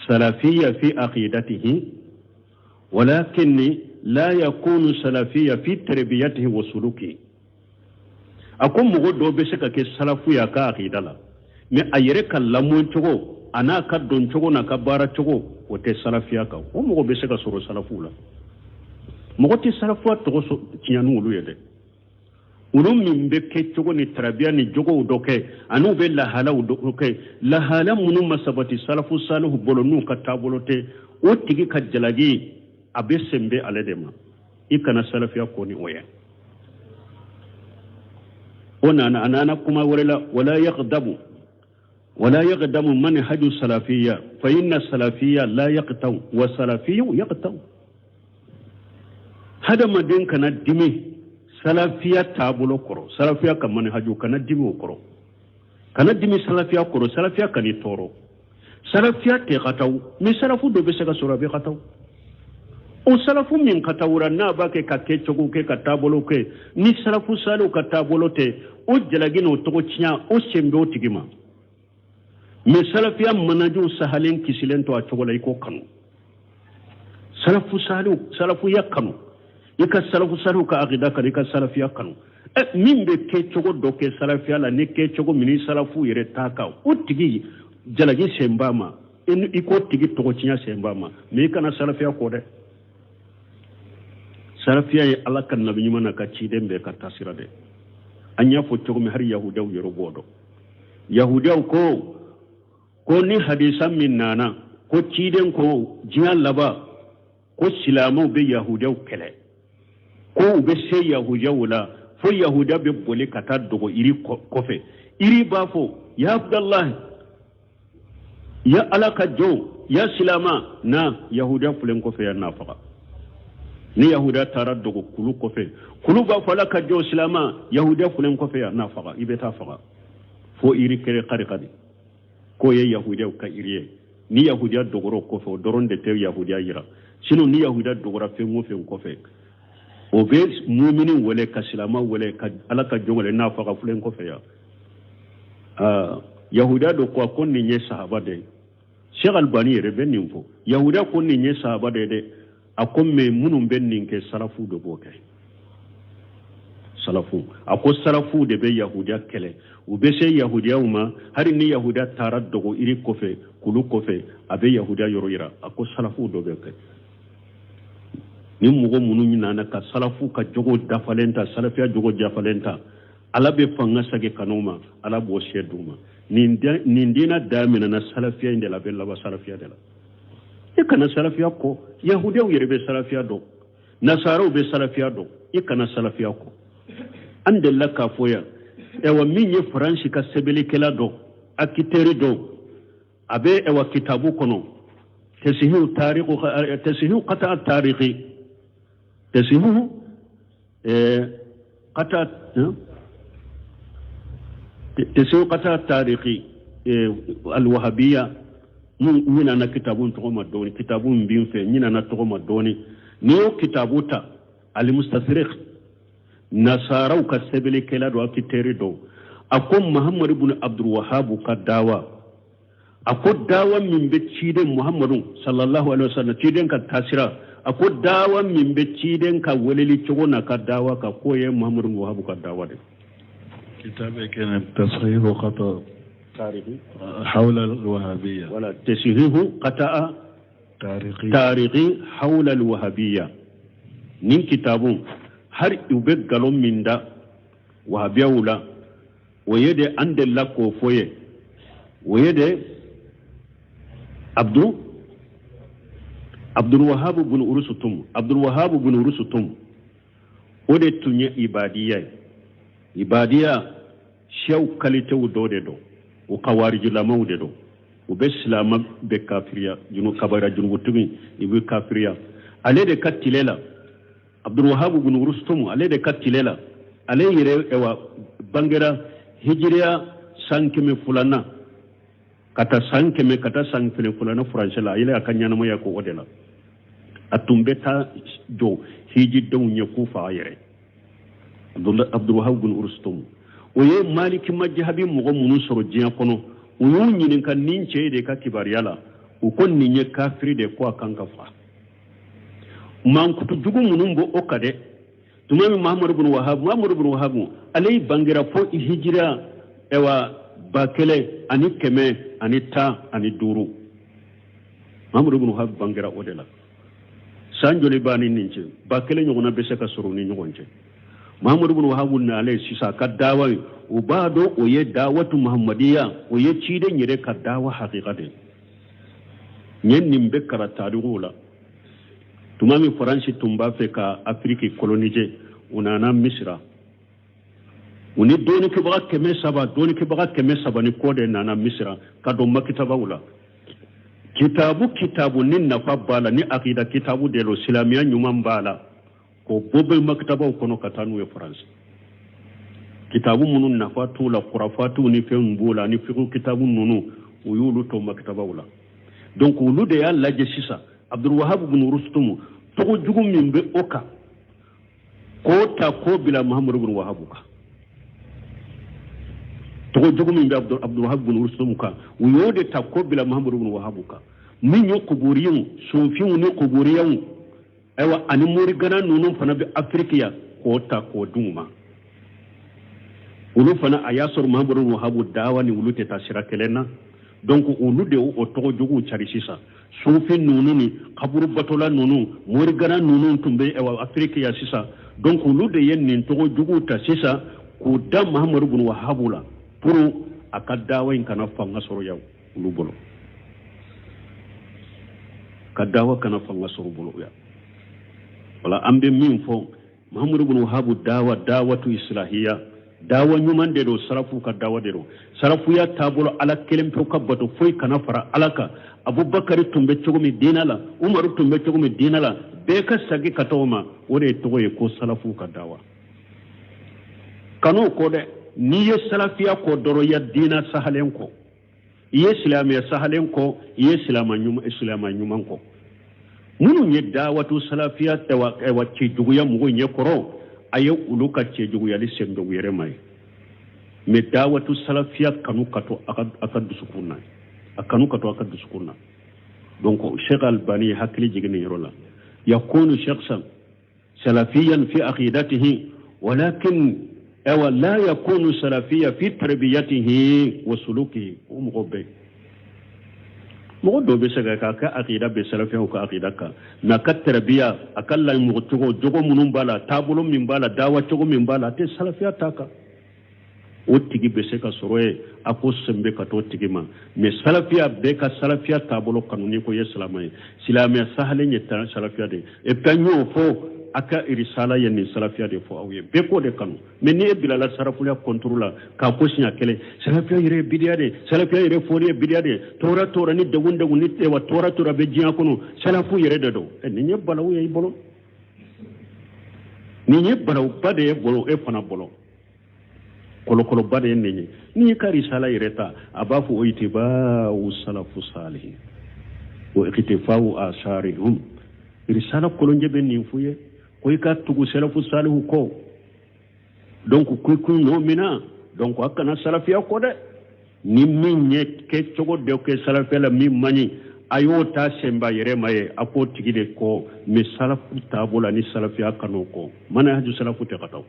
salafiyya fi aqidatihi walakin la yakunu salafiyya fi tarbiyatihi wa sulukihi. A ko mɔgɔ dɔw bɛ se ka kɛ salafu ye a ka aqida la, mais a yɛrɛ ka lamɔ cogo, a n'a ka dɔn cogo, n'a ka baara cogo, o tɛ salafiya kan. O mɔgɔ bɛ se ka sɔrɔ salafuw la. Mɔgɔ tɛ salafuya tɔgɔ tiɲɛ n'olu ye dɛ. Olu min bɛ kɛ cogo ni tarabiya ni jogow dɔ kɛ, ani u bɛ lahalaw dɔ kɛ, lahala minnu ma sabati salafu salihu bolo, n'u ka taabolo tɛ, o tigi ka jalaki a bɛ senbɛ ale de ma. I kana salafiya ko ni o ye. O nana a nana kuma wɛrɛ la, wala yaghdabu wala yaghdamu manhaju salafiyya fa inna salafiyya la yaqtau wa salafiyyu yaqtau. Hadamaden kana dimi salafiya taabolo kɔrɔ, salafiya ka manhaju kana dimi o kɔrɔ, kana dimi salafiya kɔrɔ, salafiya kan'i tɔɔrɔ. Salafiya tɛ ka taw, ni salafu dɔ bɛ se ka sɔrɔ a bɛ ka taw. O salafu min ka tawura n'a b'a kɛ ka kɛcogo kɛ ka taabolo kɛ ni salafu saliw ka taabolo tɛ, o jalaki n'o tɔgɔ tiɲɛ o sen bɛ o tigi ma. Mais salafiya manajw sahalen kisilen to a cogo la, i k'o kanu. Salafu saliw, salafuya kanu, i ka salafu saliw ka akida kanu, i ka salafiya kanu. Min bɛ kɛcogo dɔ kɛ salafiya la ni kɛcogo min ni salafu yɛrɛ t'a kan, o tigi jalaki sen b'a ma, i k'o tigi tɔgɔ tiɲɛ sen b'a ma, mais i kana salafiya kɔ dɛ. Salafiya ye Ala ka nabi ɲuman n'a ka ciden bɛɛ ka taasira dɛ. An y'a fɔ cogo min, hali yahudiyaw yɛrɛ b'o dɔn. Yahudiyaw ko ni hadisa min nana ko ciden ko diɲɛ laban ko silamɛw bɛ yahudiyaw kɛlɛ, ko u bɛ se yahudiyaw la fo yahudiya bɛ boli ka taa dogo yiri kɔfɛ, yiri b'a fɔ ya Abudalahi, ya Ala ka jɔn, ya silama, na yahudiya filɛ n kɔfɛ yan n'a faga. Ni yahudiya taara dogo kulu kɔfɛ, kulu b'a fɔ Ala ka jɔn silama, yahudiya filɛ n kɔfɛ yan n'a faga, i bɛ taa faga fo yiri kɛrɛ kari kari. K'o ye yahudiyaw ka iri ye. Ni yahudiya dogora o kɔfɛ, o dɔrɔn de tɛ yahudiya yira. Sinon ni yahudiya dogora fɛn o fɛn kɔfɛ, o bɛ mumini wele, ka silama wele, ka Ala ka jɔn wele n'a fɔ ka filen kɔfɛ yan. Aa, yahudiya dɔ ko ko nin ye sahaba de ye. Sheikh Albani yɛrɛ bɛ nin fɔ. Yahudiya ko nin ye sahaba de ye dɛ. A ko mais minnu bɛ nin kɛ, salafu de b'o kɛ. Salafu, a ko salafu de bɛ yahudiya kɛlɛ, u bɛ se yahudiyaw ma. Hali ni yahudiya taara dogo iri kɔfɛ, kulu kɔfɛ, a bɛ yahudiya yɔrɔ yira. A ko salafu dɔ bɛ kɛ. Ni mɔgɔ minnu nana ka salafu ka jogo dafalen ta, salafiya jogo dafalen ta, Ala bɛ fanga sagi kanu ma, Ala b'o se d'u ma. Nin diinɛ daminɛna salafiya in de la, a bɛ laban salafiya de la. I kana salafiya kɔ. Yahudiyaw yɛrɛ bɛ salafiya dɔn, nasaraw bɛ salafiya dɔn, i kana salafiya kɔ. An delila k'a fɔ yan, ɛwa, min ye Faransi ka sɛbɛnnikɛla dɔ, akitɛri dɔ, a bɛ ɛwa kitabu kɔnɔ, tasihihu tariku, tasihihu kata tariki, tasihihu kata, tasihihu kata tariki alwahabiya. N ɲinana kitabu tɔgɔ ma dɔɔni, kitabu min bɛ n fɛ, n ɲinana tɔgɔ ma dɔɔni. N'i y'o kitabu ta, alimustasirikh, nasaraw ka sɛbɛnnikɛla dɔ, akitɛri dɔ, a ko Mahamadu bin Abdulwahabu ka dawa, a ko dawa min bɛ ciden Muhammadu sallallahu alaihi wasallam, ciden ka taasira, a ko dawa min bɛ ciden ka weleli cogo n'a ka dawa kan, k'o ye Muhammadu bin Wahabu ka dawa de. كتاب كان تصحيح خطأ تاريخي حول الوهابية. ولا تصحيح خطأ تاريخي تاريخي حول الوهابية. Nin kitabu, har u bɛ nkalon min da wahabiyaw la, o ye de an delila k'o fɔ ye, o ye de Abdulwahab bin Urusutum. Abdulwahab bin Urusutum, o de tun ye ibadiya ye. Ibadiya, siyaw kalitew dɔ de don, o kawarijilamaw de don. U bɛ silama bɛ kafiriya, junu kabara junubutigi i bɛ kafiriya. Ale de ka tile la, Abdulwahab bin Urusutum, ale de ka tile la, ale yɛrɛ ɛwa bangera hijiriya san 200nan ka taa san 100 ka taa san 200nan furancɛ la. A yɛlɛ a ka ɲɛnamaya ko o de la, a tun bɛ taa jɔ hijidenw ɲɛ k'u fa a yɛrɛ. Abdulwahab bin Urusutum, o ye Maliki majahabi mɔgɔ minnu sɔrɔ diɲɛ kɔnɔ, u y'u ɲininka nin cɛ de ka kibaruya la, u ko nin ye kafiri de, ko a kan ka faga. Mankutu jugu minnu b'o o kan dɛ, tuma min Mahamadu bin Wahab, Mahamadu bin Wahab, ale bangera fo hijira ɛwa 1115. Mahamadu bin Wahab bangera o de la. San joli b'a ni nin cɛ? 1000 ɲɔgɔnna bɛ se ka sɔrɔ u ni ɲɔgɔn cɛ. Mahamadu bin Wahab nalen sisan, a ka dawa ye, u b'a dɔn o ye dawatu muhammadiya, o ye ciden yɛrɛ ka dawa hakika de ye. N ye nin bɛ kalan tarikuw la. Tuma min Faransi tun b'a fɛ ka Afiriki coloniser, u nana Misira, u ni dɔnnikɛbaga 300, dɔnnikɛbaga 300 ni kɔ de nana Misira ka don makitabaw la. Kitabu kitabu ni nafa b'a la, ni akida kitabu de lo, silamɛya ɲuman b'a la, k'o bɔ bɛ makitabaw kɔnɔ ka taa n'u ye Faransi. Kitabu minnu nafa t'u la, kurafatiw ni fɛnw b'o la, ani fiqhu kitabu ninnu, u y'olu to makitabaw la. Donc olu de y'a lajɛ sisan, Abdulwahab bin Rustum, tɔgɔ jugu min bɛ o kan, k'o ta k'o bila Muhammadu bin Wahab kan. Tɔgɔ jugu min bɛ Abdulwahab bin Rustum kan, u y'o de ta k'o bila Muhammadu bin Wahab kan. Min ye kuburiyenw, sofinw ni kuburiyenw, ayiwa, ani morigana ninnu fana bɛ Afiriki yan, k'o ta k'o d'u ma. Olu fana, a y'a sɔrɔ Muhammadu bin Wahab dawa ni olu tɛ taa sira kelen na. Donc olu de y'o tɔgɔ juguw cari sisan. Sufin ninnu ni kaburu batola ninnu, morigana ninnu tun bɛ ayiwa Afiriki yan sisan. Donc olu de ye nin tɔgɔ juguw ta sisan k'u da Muhammadu bin Wahab la, pour a ka dawa in kana fanga sɔrɔ yan olu bolo, ka dawa kana fanga sɔrɔ bolo yan. Wala an bɛ min fɔ, Muhammadu bin Wahab dawa, dawatu islahiya, dawa ɲuman de don, sarafu ka dawa de don. Sarafuya taabolo, Ala kelen pewu ka bato, foyi kana fara Ala kan. Abubakari tun bɛ cogo min diinɛ la, Umaru tun bɛ cogo min diinɛ la, bɛɛ ka sagi ka taa o ma. O de tɔgɔ ye ko salafu ka dawa. Kan'o kɔ dɛ. N'i ye salafiya kɔ dɔrɔn, ya diinɛ sahalen kɔ. I ye silamɛya sahalen kɔ, i ye silamɛ ɲuman kɔ. Minnu ye dawatu salafiya wa cɛjuguya mɔgɔw ɲɛ kɔrɔ, a ye olu ka cɛjuguyali sen bɛ u yɛrɛ ma ye. Mais dawatu salafiya kanu ka to a ka dusukun na, a kanu ka to a ka dusukun na. Donc Cheikh Albani ye hakili jigin nin yɔrɔ la. Yakunu shakhsan salafiyan fi aqidatihi, walakin awa la yakunu salafiya fi tarbiyatihi wa sulukihi. O mɔgɔ bɛ mɔgɔ dɔw bɛ se ka kɛ a ka aqida bɛ salafiyaw ka aqida kan, mais a ka tarbiya, a ka lamɔ cogo, jogo minnu b'a la, taabolo min b'a la, dawa cogo min b'a la, a tɛ salafiya ta kan. O tigi bɛ se ka sɔrɔ yen, a ko sen bɛ ka t'o tigi ma. Mais salafiya bɛɛ ka salafiya taabolo kanu n'i ko i ye silamɛ ye. Silamɛya sahalen ye salafiya de ye. Et puis an y'o fɔ a ka irisala ye nin salafiya de fɔ aw ye, bɛɛ k'o de kanu. Mais ni e bilala salafiya contre la k'a ko siɲɛ kelen, salafiya yɛrɛ ye bidiya de ye, salafiya yɛrɛ fɔli ye bidiya de ye, tɔɔrɔ tɔɔrɔ ni degun degun ni wa tɔɔrɔ tɔɔrɔ bɛ diɲɛ kɔnɔ, salafu yɛrɛ de don. Nin ye balawu ye i bolo, nin ye balawuba de ye bolo e fana bolo, kɔlɔkɔlɔba de ye nin ye. N'i y'i ka risala yɛrɛ ta, a b'a fɔ itiba'u salafu salihin wa iktifa'u asarihum. Risala kolonjɛ bɛ nin f'u ye ko i ka tugu salafu salihu kɔ. Donc ko kun nɔ min na, donc a kana salafiya kɔ dɛ. Ni min ye kɛcogo dɔ kɛ salafiya la min man ɲi, a y'o ta senba yɛrɛ ma ye, a k'o tigi de kɔ. Mais salafu taabolo la ni salafiya kan'o kɔ, manhaju salafu tɛ ka taa.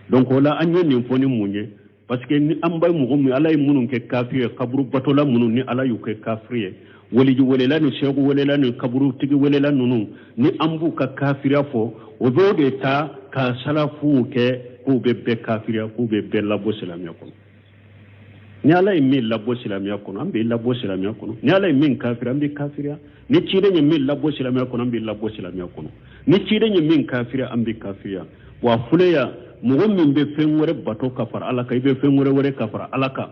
Donc o la an ye nin fɔ ni mun ye, parce que ni an bɛ mɔgɔ min Ala ye minnu kɛ kafiri ye, kaburu batola minnu ni Ala y'u kɛ kafiri ye, waliji welela ni seku welela ni kaburutigi welela ninnu, ni an b'u ka kafiriya fɔ, o b'o de ta ka salafuw kɛ k'u bɛ bɛɛ kafiriya, k'u bɛ bɛɛ labɔ silamɛya kɔnɔ. Ni Ala ye min labɔ silamɛya kɔnɔ, an bɛ labɔ silamɛya kɔnɔ. Ni Ala ye min kafiriya, an bɛ kafiriya. Ni ciden ye min labɔ silamɛya kɔnɔ, an bɛ labɔ silamɛya kɔnɔ. Ni ciden ye min kafiriya, an bɛ kafiriya. Wa fuleya mɔgɔ min bɛ fɛn wɛrɛ bato ka fara Ala kan, i bɛ fɛn wɛrɛ ka fara Ala kan.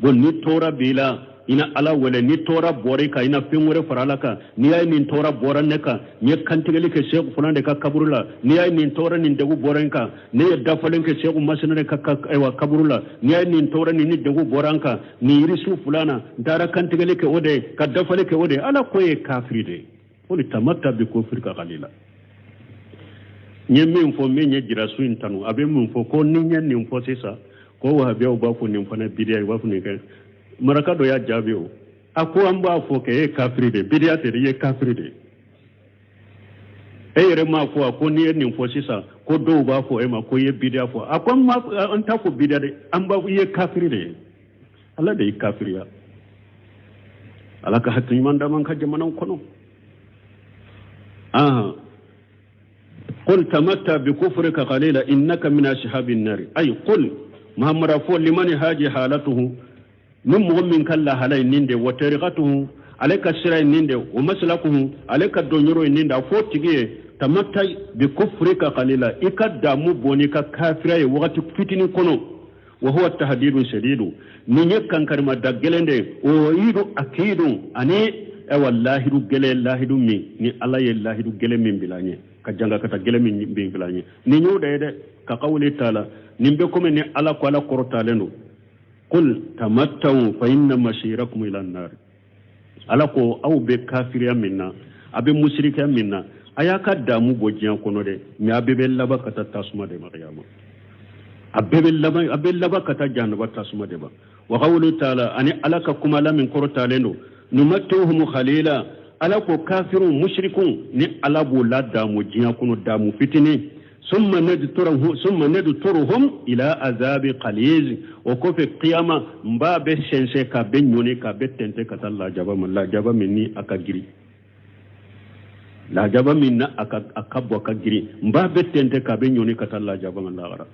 Bon ni tɔɔrɔ b'i la, i na Ala wele. Ni tɔɔrɔ bɔra i kan, i na fɛn wɛrɛ fara Ala kan. N'i y'a ye nin tɔɔrɔ bɔra ne kan, n ye kantigɛli kɛ Seku fulan de ka kaburu la. N'i y'a ye nin tɔɔrɔ nin degun bɔra n kan, ne ye dafalen kɛ Seku Masina de ka kaburu la. N'i y'a ye nin tɔɔrɔ nin ni degun bɔra n kan, nin yirisu fulan na, n taara kantigɛli kɛ o de ye, ka dafali kɛ o de ye. Ala ko ye kafiri de ye. O de tamatta bi kufrika qalila. N ye min fɔ, min ye jirasu in tanu, a bɛ mun fɔ ko ni n ye nin fɔ sisan, ko wahabiyaw b'a fɔ nin fana bidiya ye, u b'a fɔ nin kɛ. Maraka dɔ y'a jaabi o, a ko an b'a fɔ kɛ e ye kafiri de ye, bidiya tɛ dɛ, i ye kafiri de ye. E yɛrɛ m'a fɔ a ko n'i ye nin fɔ sisan, ko dɔw b'a fɔ e ma ko i ye bidiya fɔ. A ko an t'a fɔ bidiya dɛ, an b'a fɔ i ye kafiri de ye. Ala de y'i kafiriya. Ala ka hakili ɲuman d'an ma ka jamanaw kɔnɔ. قل تمتع بكفرك قليلا إنك من أصحاب النار. أي قل محمد فول لمن هاجي حالته من مؤمن كلا هلاي نيندي وطريقته عليك السرى نيندي ومسلكه عليك الدنيرو نيندي فوتيجي تمتع بكفرك قليلا إكدامو بونيكا كافرة وقت فتني كونو وهو التهديد شديد نيني كان كرما دغلندي ويدو أكيد أني والله دو gele lahidu min ni Ala ye lahidu gele min bilanye ka janga ka ta gele min bilanye ni ñoo de de ka qawli taala nin be comme ni Ala ko Ala korotalen do qul tamattau fa inna masirakum ila an-nar. Ala ko aw be kafiriya min na, a be musrikiya min na, a y'a ka damu bɔ diɲɛ kɔnɔ dɛ, mais a bɛɛ bɛ laban ka taa tasuma de ma kiyama, a bɛɛ laban ka taa jahanaba tasuma de ma. Wa qawli taala ani Ala ka kuma la min korotalen do numattuhum khalila. Ala ko kafirun mushrikun ni Ala b'o la damu diɲɛ kɔnɔ damu fitinin, summa nadturuhum ila azabi qaliz. O kɔfɛ kiyama n b'a bɛ sɛnsɛn k'a bɛ ɲɔni k'a bɛ tɛntɛn ka taa lajaba ma, lajaba min ni a ka girin, lajaba min na a ka bɔ a ka girin, n b'a bɛ tɛntɛn k'a bɛ ɲɔni ka taa lajaba ma lahara.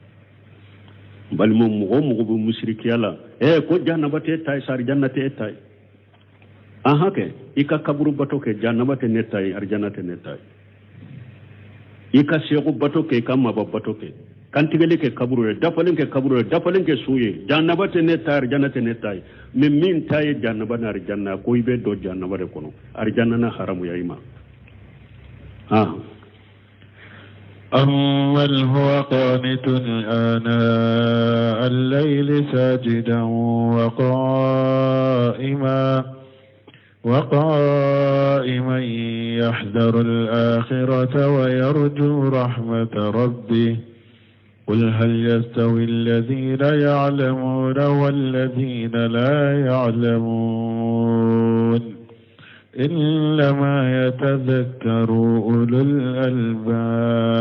N balimaw, mɔgɔ o mɔgɔ bɛ musirikiya la, ko jahanaba t'e ta ye, sarijanna t'e ta ye. An hakɛ i ka kaburu bato kɛ, jahanaba tɛ ne ta ye, arijana tɛ ne ta ye. I ka segu bato kɛ, i ka maba bato kɛ, kantigɛli kɛ kaburu ye, dafalen kɛ kaburu ye, dafalen kɛ su ye, jahanaba tɛ ne ta ye, arijana tɛ ne ta ye. Mais min ta ye jahanaba ni arijana, ko i bɛ don jahanaba de kɔnɔ, arijana na haramuya i ma. أمن هو قانت آناء الليل ساجدا وقائما يحذر الآخرة ويرجو رحمة ربه قل هل يستوي الذين يعلمون والذين لا يعلمون إنما يتذكر أولو الألباب.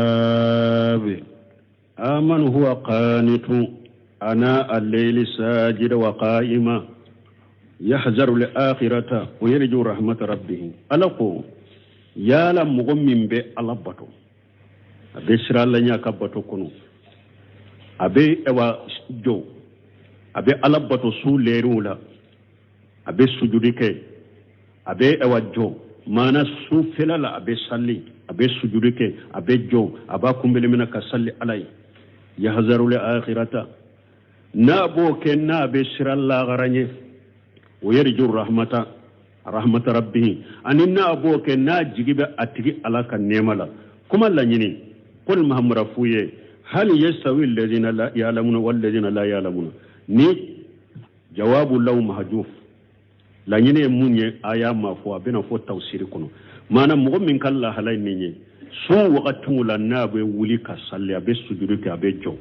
آمن هو قانت أناء الليل ساجد وقائما يحذر الآخرة ويرجو رحمة ربه. ألقوا يا لم مغمم بألبتو أبي سرى لن يكبتو كنو أبي أوا جو أبي ألبتو سو ليرولا أبي سجودك أبي أوا جو mana su fela la a bɛ sali a bɛ sujudi kɛ a bɛ jɔ a b'a kunbele minɛ ka sali ala ye. Yahzaru le akhirata n'a b'o kɛ n'a bɛ siran lahara ɲɛ o yarju rahmata rahmata rabbihi ani n'a b'o kɛ n'a jigi bɛ a tigi ala ka nɛɛma la. Kuma laɲini qul mahamura f'u ye hal yastawi alladhina la ya'lamuna walladhina la ya'lamuna ni jawabu law mahjuf laɲini ye mun ye a y'a ma fɔ a bɛna fɔ tawsiri kɔnɔ. Maana mɔgɔ min ka lahala ye nin ye sun wagatiw la n'a bɛ wuli ka sali a bɛ sujudi kɛ a bɛ jɔ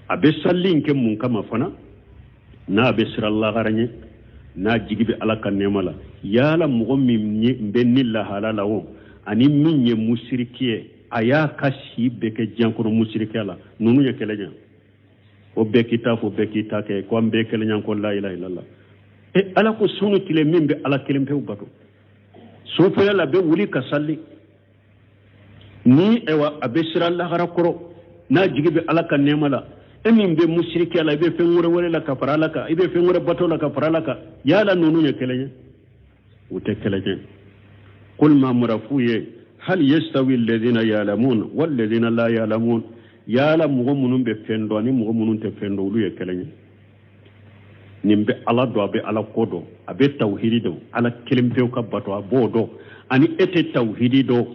a bɛ sali in kɛ mun kama fana n'a bɛ siran lahara ɲɛ n'a jigi bɛ ala ka nɛɛma la. Yala mɔgɔ min bɛ ni lahala la o ani min ye musiriki ye a y'a ka si bɛɛ kɛ diɲɛ kɔnɔ musirikiya la ninnu ye kɛlɛ ɲɛ o bɛɛ k'i ta fɔ bɛɛ k'i ta kɛ ko an bɛɛ kɛlɛ ɲɛ ko la ilaha illallah. E ala ko sunu tile min bɛ ala kelen pewu bato sufɛla la bɛ wuli ka sali ni ewa a bɛ siran lahara kɔrɔ n'a jigi bɛ ala ka nɛɛma la. E min bɛ musirikiya la i bɛ fɛn wɛrɛ wele la ka fara ala kan i bɛ fɛn wɛrɛ bato la ka fara ala kan yala ninnu ye kelen ye u tɛ kelen ye. Qul ma murafu ye hal yastawi alladhina ya'lamun walladhina la ya'lamun yala mɔgɔ minnu bɛ fɛn dɔn ani mɔgɔ minnu tɛ fɛn dɔn olu ye kelen ye. Nin bɛ ala dɔn a bɛ ala ko dɔn a bɛ tawhidi dɔn ala kelen pewu ka bato a b'o dɔn ani e tɛ tawhidi dɔn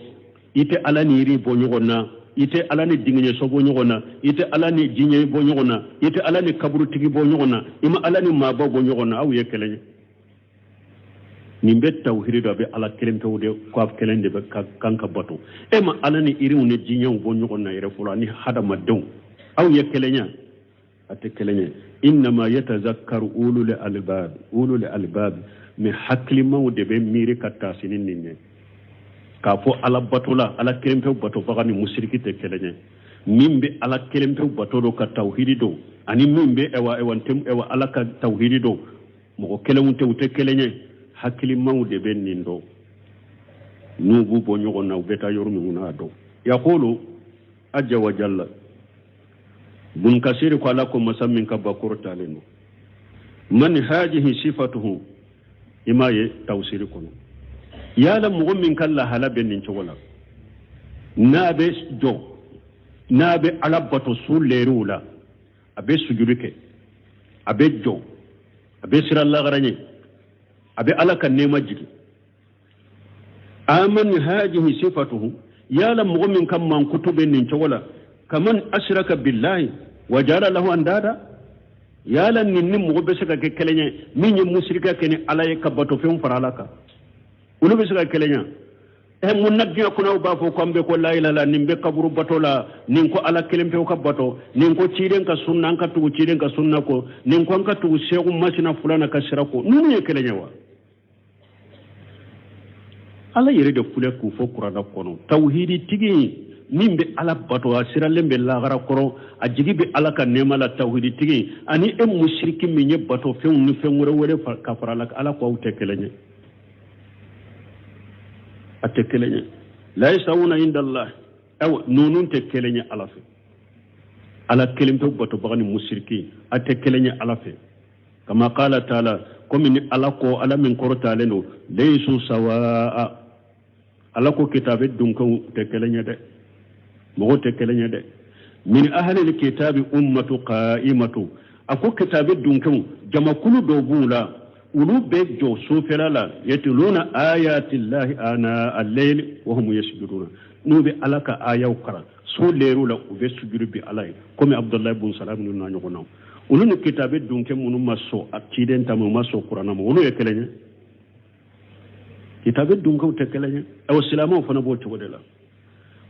i tɛ ala ni yiri bɔ ɲɔgɔn na i tɛ ala ni dingɛɲɛso bɔ ɲɔgɔn na i tɛ ala ni diɲɛ bɔ ɲɔgɔn na i tɛ ala ni kaburutigi bɔ ɲɔgɔn na i ma ala ni maabaw bɔ ɲɔgɔn na aw ye kelen ye. Nin bɛ tawhidi dɔn a bɛ ala kelen pewu de ko a kelen de bɛ kan ka bato e ma ala ni yiriw ni diɲɛw bɔ ɲɔgɔn na yɛrɛ fɔlɔ ani hadamadenw aw ye kelen ye a tɛ kelen ye. Innama yatazakkaru ulul albab ulul albab mais hakilimaw de bɛ miiri ka taasi ni nin ye k'a fɔ ala bato la ala kelen pewu batobaga ni musiriki tɛ kelen ye. Min bɛ ala kelen pewu bato dɔn ka tawhidi dɔn ani min bɛ ɛwa ɛwa ntɛm ɛwa ala ka tawhidi dɔn mɔgɔ kelenw tɛ u tɛ kelen ye. Hakilimaw de bɛ nin dɔn n'u b'u bɔ ɲɔgɔn na u bɛ taa yɔrɔ min na a dɔn. Yaqulu ajja wa jalla bun kasiri ko ala ko masa min ka bakoro talen don man hajihi sifatuhu i m'a ye tawsiri kɔnɔ yala mɔgɔ min ka lahala bɛ nin cogo la n'a bɛ jɔ n'a bɛ ala bato su lɛriw la a bɛ sujudi kɛ a bɛ jɔ a bɛ siran lahara ɲɛ a bɛ ala ka nɛɛma jigin. Aman hajihi sifatuhu yala mɔgɔ min ka mankutu bɛ nin cogo la kaman ashraka billahi wa jara lahu andada yala nin ni mɔgɔ bɛ se ka kɛ kelen ye min ye musirika kɛ ni ala ye ka batofɛnw fara ala kan olu bɛ se ka kelen ye. Ɛ mun na diɲɛ kɔnɔ aw b'a fɔ ko an bɛ ko la ilaha illallah nin bɛ kaburu bato la nin ko ala kelen pewu ka bato nin ko ciden ka sunna an ka tugu ciden ka sunna kɔ nin ko an ka tugu segu masina fulana ka sira kɔ ninnu ye kelen ye wa? Ala yɛrɛ de filɛ k'u fɔ kuranɛ kɔnɔ tawhidi tigi min bɛ ala bato a siralen bɛ lahara kɔrɔ a jigi bɛ ala ka nɛɛma la tawhidi tigi ani e musiriki min ye bato fɛnw ni fɛn wɛrɛ wɛrɛ ka fara ala ala ko aw tɛ kelen ye a tɛ kelen ye. La yastawuna inda Allah aw ninnu tɛ kelen ye ala fɛ ala kelen pewu batobaga ni musiriki a tɛ kelen ye ala fɛ. Kama qala taala komi ni ala ko ala min kɔrɔtalen don laysu sawaa ala ko kitabe dunkanw tɛ kelen ye dɛ mɔgɔw tɛ kelen ye dɛ. Min ahlil kitabi ummatu qa'imatu a ko kitabe dunkanw jamakulu dɔw b'u la olu bɛ jɔ sufɛla la yatluna ayatillahi ana al-layl wa hum yasjuduna N'u bɛ Ala ka ayaw karan su lɛriw la, u bɛ sujuru bin Ala ye, komi Abudulayi bun Salam ninnu n'a ɲɔgɔnnaw. Olu ni kitabe dunkɛ minnu ma sɔn a ciden ta ma, u ma sɔn kuranna ma, olu ye kelen ye? Kitabe dunkɛw tɛ kelen ye. Ayiwa, silamɛw fana b'o cogo de la.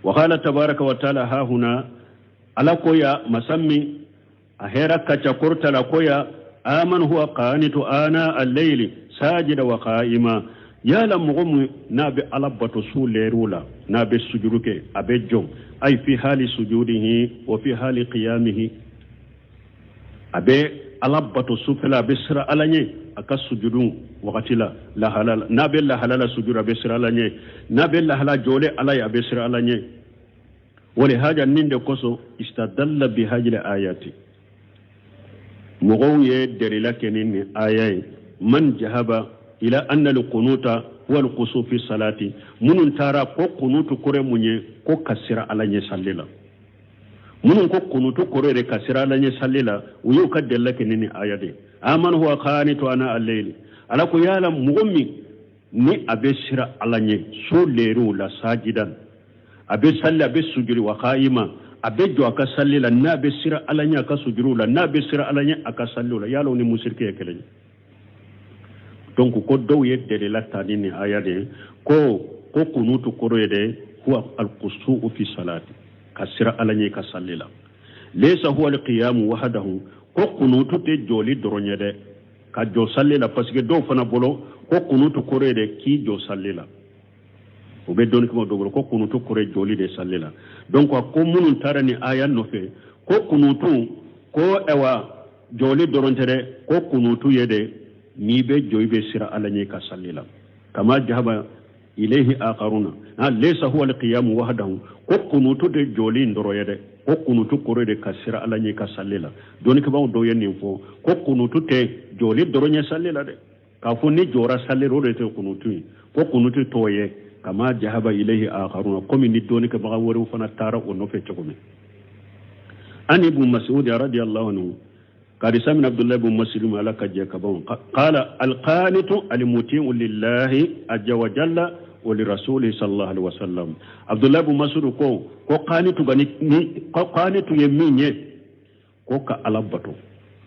Wa qala tabaraka wa taala hahuna, Ala ko ya masa min a hɛrɛ ka ca kɔrɔta la ko ya aman huwa qanitu ana al-layli sajida wa qa'ima, yala mɔgɔ min n'a bɛ Ala bato su lɛriw la, n'a bɛ sujuru kɛ, a bɛ jɔ, ay fi hali sujudihi wa fi hali qiyamihi, a bɛ Ala bato sufɛla, a bɛ siran Ala ɲɛ a ka sujudu wagati la, lahala la, n'a bɛ lahala la sujudu, a bɛ siran Ala ɲɛ, n'a bɛ lahala jɔlen Ala ye, a bɛ siran Ala ɲɛ. Walihaja, nin de kosɔn, istadalla bi hajil ayati, mɔgɔw ye delila kɛ ni nin aya ye, man jahaba ila anna alqunuta huwa alqusu fi salati, minnu taara ko kunutu kɔrɔ mun ye, ko ka siran Ala ɲɛ salli la. Minnu ko kunutu kɔrɔ yɛrɛ ka siran Ala ɲɛ salli la, u y'u ka delila kɛ ni nin aya de ye, aman huwa qanitu ana al-layli. Ala ko yala mɔgɔ min ni a bɛ siran Ala ɲɛ su lɛriw la, sajidan, a bɛ salli, a bɛ sujuri, wa qaima, a bɛ jɔ a ka salli la, n'a bɛ siran Ala ɲɛ a ka sujuriw la, n'a bɛ siran Ala ɲɛ a ka salliw la, yala o ni musiriki ye kelen ye? Donc ko dɔw ye delila ta ni nin aya de ye, ko kunutu kɔrɔ ye de huwa alqusu'u fi salati, ka siran Ala ɲɛ ka salli la. Laysa huwa alqiyamu wahdahu, ko kunutu tɛ jɔli dɔrɔn ye dɛ, ka jɔ salli la, parce que dɔw fana bolo ko kunutu kɔrɔ ye de k'i jɔ salli la. O bɛ dɔnni kuma dɔw bolo ko kunutu kɔrɔ ye jɔli de salli la. Donc ko minnu taara ni aya nɔfɛ ko kunutu ko ɛwa jɔli dɔrɔn tɛ dɛ, ko kunutu ye de n'i bɛ jɔ, i bɛ siran Ala ɲɛ ka salli la. Kama jahaba ilayhi akharuna, laysa huwa alqiyamu wahdahu, ko kunutu tɛ jɔli in dɔrɔn ye dɛ, ko kunutu kɔrɔ de ka siran Ala ɲɛ ka salli la. Dɔnnikɛbaaw dɔw ye nin fɔ ko kunutu tɛ jɔli dɔrɔn ye salli la dɛ, k'a fɔ ni jɔra salli la, o de tɛ kunutu ye, ko kunutu t'o ye. Kama jahaba ilayhi akharuna, komi ni dɔnnikɛbaga wɛrɛw fana taara o nɔfɛ cogo min. An ibn Mas'ud radiyallahu anhu, hadisa min Abdullahi ibn Mas'ud, Ala ka jɛ ka ban, qala alqanitu almuti'u lillahi azza wa jalla wa li rasulihi sallallahu alaihi wasallam. Abdullahi ibn Mas'ud ko qanitu gani ni ko qanitu ye min ye, ko ka Ala bato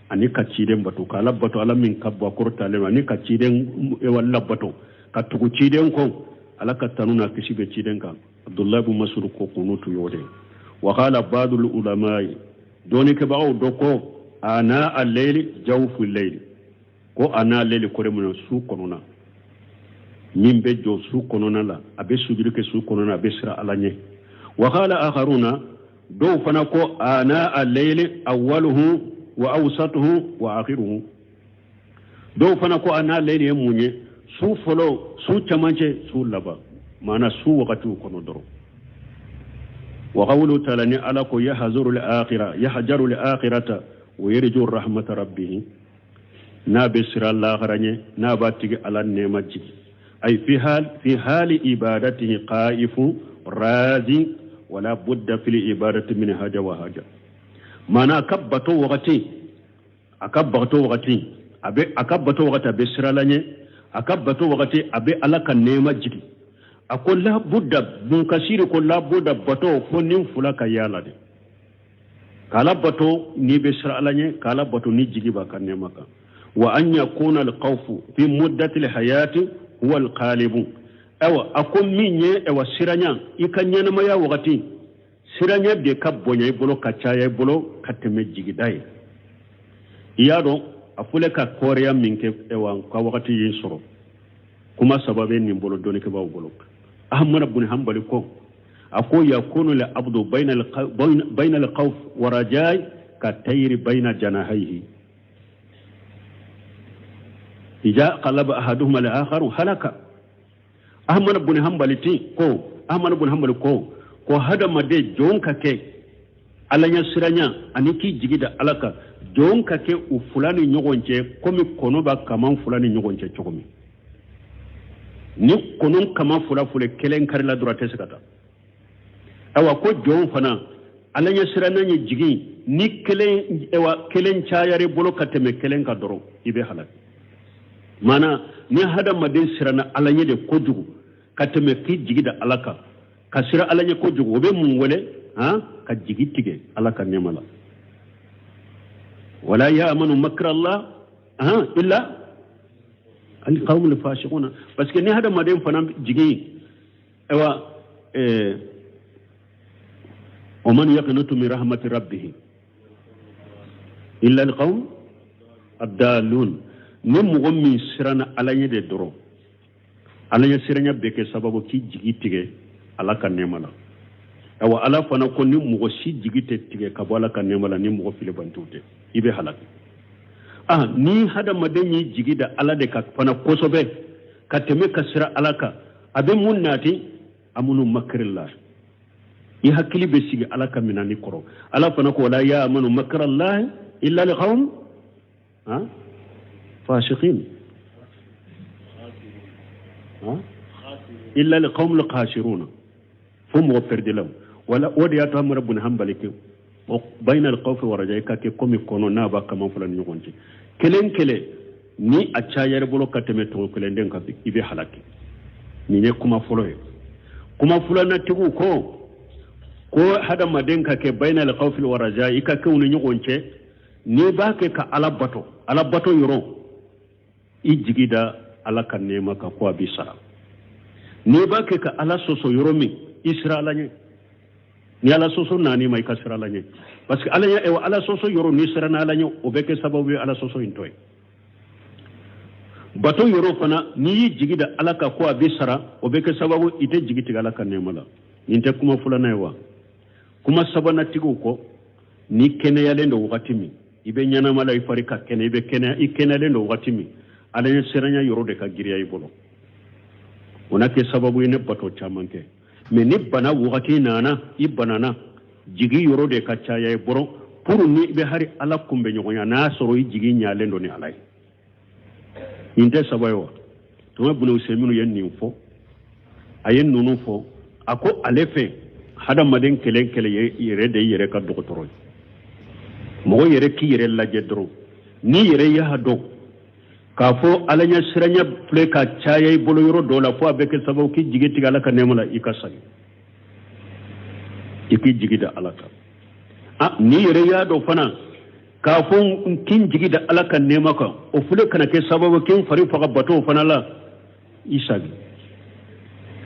ani ka ciden bato, ka Ala bato, Ala min ka bɔ kɔrɔtalen, ani ka ciden wala bato, ka tugu ciden kɔ, Ala ka tanu n'a kisi bɛ ciden kan. Abdullahi ibn Mas'ud ko kunutu y'o de. Wa qala ba'dul ulama'i, dɔnnikɛbagaw dɔ ko ana al-layli jawfu al-layli, ko ana al-layli kɔrɔ mun ye? Su kɔnɔna, min bɛ jɔ su kɔnɔna la, a bɛ sujudi kɛ su kɔnɔna, a bɛ siran Ala ɲɛ. Wa qala akharuna, dɔw fana ko ana al-layli awwaluhu wa awsatuhu wa akhiruhu. Dɔw fana ko ana al-layli ye mun ye? Su fɔlɔ, su camancɛ, su laban, maana su wagatiw kɔnɔ dɔrɔn. Wa qawlu ta'ala, ni Ala ko yahzuru al-akhirah, yahjaru al-akhirata wa yarju rahmata rabbih, n'a bɛ siran lahara ɲɛ, n'a b'a tigi Ala nɛɛma jigi, ay fi hali ibadatihi qaifu razi wala budda fil ibadati min haja wa haja. Maana a ka bato wagati, a ka bato wagati, a bɛ a ka bato wagati, a bɛ siran Ala ɲɛ, a ka bato wagati, a bɛ Ala ka nɛɛma jigi. A ko labuda munkasiri, ko labuda bato fo nin fila ka yaala de, k'Ala bato n'i bɛ siran Ala ɲɛ, k'Ala bato ni jigi b'a ka nɛɛma kan. Wa an yakuna alkhawfu fi muddati alhayati huwa alqalibu. Ayiwa, a ko min ye, ayiwa, siranya i ka ɲɛnamaya wagati, siranya de ka bonya i bolo, ka caya i bolo ka tɛmɛ jigida ye. I y'a dɔn, a fɔlen ka kɔɔriya min kɛ, ayiwa, ka wagati ye sɔrɔ, kuma saba bɛ nin bolo dɔnnikɛbaaw bolo. Ahmad bin Hanbali ko, a ko yakunu le abdu bayna al-khawf wa rajai ka tayri bayna janahayhi, ija qalaba ahaduhuma al-akhar halaka. Ahmad bin Hanbali ti ko, Ahmad bin Hanbali ko hadamaden jɔn ka kɛ Ala ɲɛ siranya ani k'i jigi da Ala kan, jɔn ka kɛ u fila ni ɲɔgɔn cɛ komi kɔnɔ b'a kaman fila ni ɲɔgɔn cɛ cogo min. Ni kɔnɔ kaman fila fila kelen karila dɔrɔn, a tɛ se ka taa. Ayiwa, ko jɔn fana Ala ɲɛ siranya ye jigin, ni kelen, ayiwa, kelen cayara i bolo ka tɛmɛ kelen kan dɔrɔn, i bɛ halaki. Maana ni hadamaden siranna Ala ɲɛ de kojugu ka tɛmɛ k'i jigi da Ala kan. Ka siran Ala ɲɛ kojugu, o bɛ mun wele? Han, ka jigi tigɛ Ala ka nɛɛma la. Wala ya'manu makra Allah han illa alqawmul fasiquna. Parce que ni hadamaden fana jigi, ayiwa, wa man yaqnutu min rahmati rabbih illa alqawm addalun. Ni mɔgɔ min siranna Ala ɲɛ de dɔrɔn, Ala ɲɛ siranya bɛ kɛ sababu k'i jigi tigɛ Ala ka nɛɛma la. Awa, Ala fana ko ni mɔgɔ si jigi tɛ tigɛ ka bɔ Ala ka nɛɛma la ni mɔgɔ filibantiw tɛ, i bɛ halaki. Ah, ni hadamaden y'i jigi da Ala de kan fana kosɛbɛ ka tɛmɛ ka siran Ala kan, a bɛ mun nati? Amunu makirila, i hakili bɛ sigi Ala ka minani kɔrɔ. Ala fana ko wala ya'manu makirallahi illa alqawm ha fasiqin ha illa alqawm alkhasiruna, fo mɔgɔ pɛrɛdilaw. Wala o de y'a to Amara bun Hanbali kɛ bayna alkhawfi wa raja, ka kɛ komi kɔnɔ n'a b'a kaman fila ni ɲɔgɔn cɛ, kelen kelen ni a cayara bolo ka tɛmɛ tɔgɔ kelen den kan, i bɛ halaki. Nin ye kuma fɔlɔ ye. Kuma filanatigiw ko hadamaden ka kɛ bayna alkhawfi wa raja, i ka kɛ u ni ɲɔgɔn cɛ. N'i b'a kɛ ka Ala bato, Ala bato yɔrɔ, i jigi da Ala ka nɛɛma kan ko a b'i sara. N'i b'a kɛ ka Ala sɔsɔ yɔrɔ min, i siran Ala ɲɛ. Ni Ala sɔsɔ nan'i ma, i ka siran Ala ɲɛ, parce que Ala ɲɛ, Ala sɔsɔ yɔrɔ, n'i siranna Ala ɲɛ, o bɛ kɛ sababu ye Ala sɔsɔ in tɔ ye. Bato yɔrɔ fana, n'i y'i jigi da Ala kan ko a b'i sara, o bɛ kɛ sababu i tɛ jigi tigɛ Ala ka nɛɛma la. Nin tɛ kuma filanan ye wa? Kuma sabanantigiw ko ni kɛnɛyalen don wagati min, i bɛ ɲɛnama la, i fari ka kɛnɛ, i bɛ kɛnɛya, i kɛnɛyalen don wagati min, Ala ɲɛ siranya yɔrɔ de ka giriya i bolo, o na kɛ sababu ye ne bato caman kɛ. Mais ni bana wagati nana, i banana, jigi yɔrɔ de ka caya i bolo pour ni i bɛ hari Ala kunbɛ ɲɔgɔnya, n'a y'a sɔrɔ i jigi ɲalen don ni Ala ye. Nin tɛ saba ye wa? Tuma bunu Usɛminu ye nin fɔ, a ye ninnu fɔ. A ko ale fɛ, hadamaden kelen kelen yɛrɛ de yɛrɛ ka dɔgɔtɔrɔ ye. Mɔgɔ yɛrɛ k'i yɛrɛ lajɛ dɔrɔn, n'i yɛrɛ y'a dɔn k'a fɔ Ala ɲɛ siranya filɛ ka caya i bolo yɔrɔ dɔ la, fo a bɛ kɛ sababu k'i jigi tigɛ Ala ka nɛɛma la, i ka sali, i k'i jigi da Ala kan. Ah, n'i yɛrɛ y'a dɔn fana k'a fɔ n k'i jigi da Ala ka nɛɛma kan, o filɛ kana kɛ sababu k'i fari faga bato fana la, i sagi,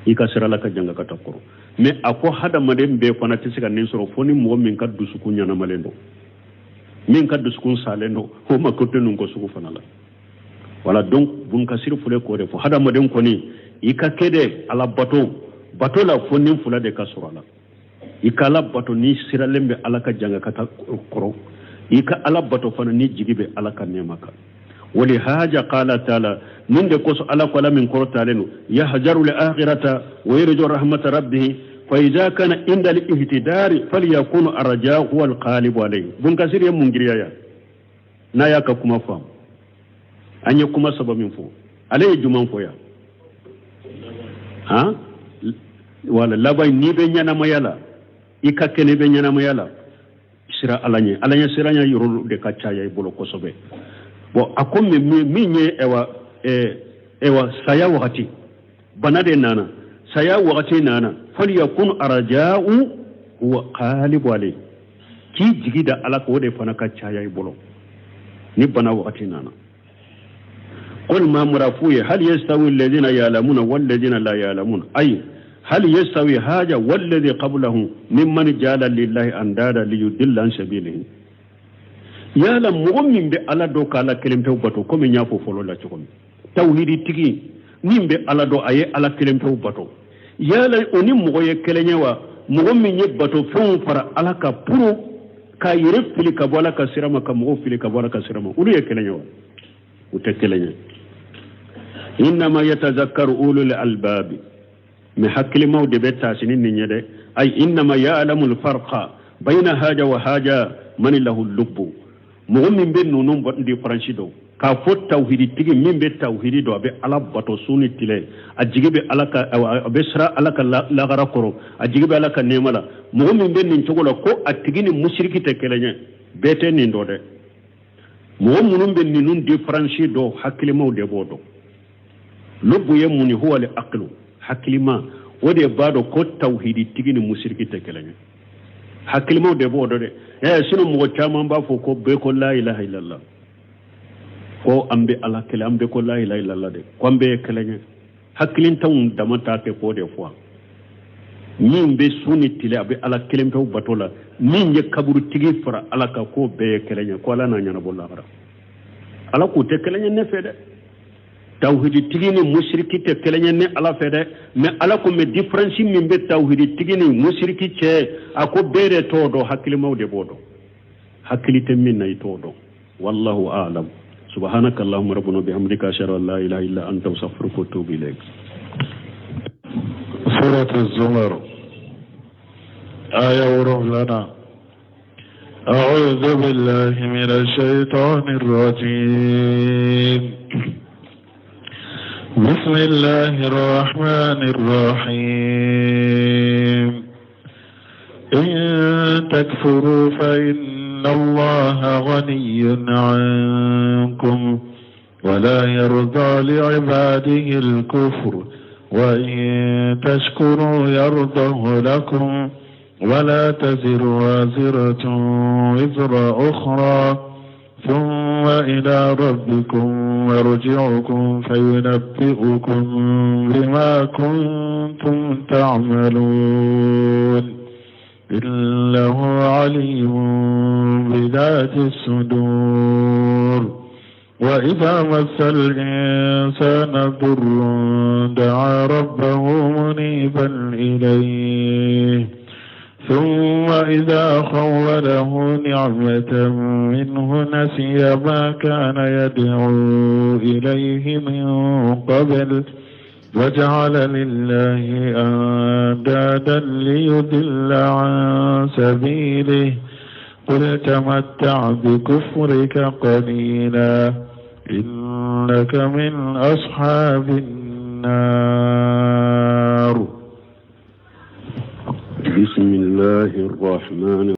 i ka siran Ala ka jangakata kɔrɔ. Mais a ko hadamaden bɛɛ fana tɛ se ka nin sɔrɔ fo ni mɔgɔ min ka dusukun ɲɛnamalen don. Min ka dusukun salen don, o ma ko tɛ ninnu ko sugu fana la. Voilà, donc Bunkasiri filɛ k'o de fɔ. Hadamaden kɔni, i ka kɛ de Ala bato la, fo nin fila de ka sɔrɔ a la. I ka Ala bato ni siralen bɛ Ala ka jangakata kɔrɔ, i ka Ala bato fana ni jigi bɛ Ala ka nɛɛma kan. Wali haja qala taala, nin de kosɔn Ala ko, Ala min kɔrɔtalen don, yahjaru l akhirata wa yarju rahmata rabbih, fa idha kana inda al ihtidari falyakunu arja huwa al qalibu alayhi. Bunkasiri ye mun giriya ya n'a y'a ka kuma faamu? An ye kuma saba min fɔ, ale ye juman fɔ yan? Han, wala laban, n'i bɛ ɲɛnamaya la, i ka kɛnɛ bɛ ɲɛnamaya la, siran Ala ɲɛ, Ala ɲɛ siranya yɔrɔ de ka caya i bolo kosɛbɛ. Bon, a ko min ye, ayiwa, saya wagati, bana de nana, saya wagati nana, falyakun arja'u huwa qalibu alayhi, k'i jigi da Ala kan, o de fana ka caya i bolo ni bana wagati nana. Qul ma murafu ye, hal yastawi alladhina ya'lamuna walladhina la ya'lamun, ay hal yastawi haja walladhi qablahu mimman ja'ala lillahi andada liyudilla an sabilihi. Yala mɔgɔ min bɛ Ala dɔn k'Ala kelen pewu bato, komi n y'a fɔ fɔlɔ la cogo min, tawhidi tigi min bɛ Ala dɔn, a ye Ala kelen pewu bato, yala o ni mɔgɔ ye kelen ye wa? Mɔgɔ min ye bato fɛnw fara Ala kan pour k'a yɛrɛ fili ka bɔ Ala ka sira ma, ka mɔgɔw fili ka bɔ Ala ka sira ma, olu ye kelen ye wa? U tɛ kelen ye. Innama yatazakkaru ulul albabi, mais hakkilimaw de bɛ taasi ni nin ye dɛ. Ay innama ya'lamu alfarqa bayna haja wa haja man lahu lubbu. Mɔgɔ min bɛ ninnu différence dɔn, k'a fɔ tawhiditigi min bɛ tawhidi dɔn, a bɛ Ala bato su ni tile, a jigi bɛ Ala ka, a bɛ siran Ala ka lagara kɔrɔ, a jigi bɛ Ala ka nɛɛma la, mɔgɔ min bɛ nin cogo la, ko a tigi ni musiriki tɛ kelen ye. Bɛɛ tɛ nin dɔn dɛ. Mɔgɔ minnu bɛ ninnu différence dɔn, hakilimaw de b'o dɔn. Lubu ye mun ye? Huwa al aqlu, hakilima. O de b'a dɔn ko tawhiditigi ni musiriki tɛ kelen ye. Hakilimaw de b'o dɔn dɛ. Sinon mɔgɔ caman b'a fɔ ko bɛɛ ko la ilaha illallah, ko an bɛ Ala kelen, an bɛɛ ko la ilaha illallah de, ko an bɛɛ ye kelen ye. Hakilintanw dama ta tɛ k'o de fɔ. Min bɛ su ni tile a bɛ Ala kelen pewu bato la, min ye kaburutigi fara Ala kan, k'o bɛɛ ye kelen ye, ko Ala n'a ɲɛnabɔ lahara. Ala k'u tɛ kelen ye ne fɛ dɛ. Tawhiditigi ni musiriki tɛ kelen ye ne Ala fɛ dɛ. Mais Ala ko mais différence min bɛ tawhiditigi ni musiriki cɛ, a ko bɛɛ de t'o dɔn, hakilimaw de b'o dɔn. Hakili tɛ min na, i t'o dɔn. Wallahu a'lam. Subhanaka allahumma rabbana bihamdika, ashhadu an la ilaha illa anta, astaghfiruka wa atubu ilayk. سورة الزمر آية ورغلنا. أعوذ بالله من الشيطان الرجيم. بسم الله الرحمن الرحيم. إن تكفروا فإن الله غني عنكم ولا يرضى لعباده الكفر، وإن تشكروا يرضه لكم، ولا تزر وازرة وزر أخرى، ثم إلى ربكم مرجعكم فينبئكم بما كنتم تعملون، إنه عليم بذات الصدور. وإذا مس الإنسان ضر دعا ربه منيبا إليه، ثم إذا خوله نعمة منه نسي ما كان يدعو إليه من قبل وجعل لله أندادا ليضل عن سبيله. قل تمتع بكفرك قليلا إنك من أصحاب النار. بسم الله الرحمن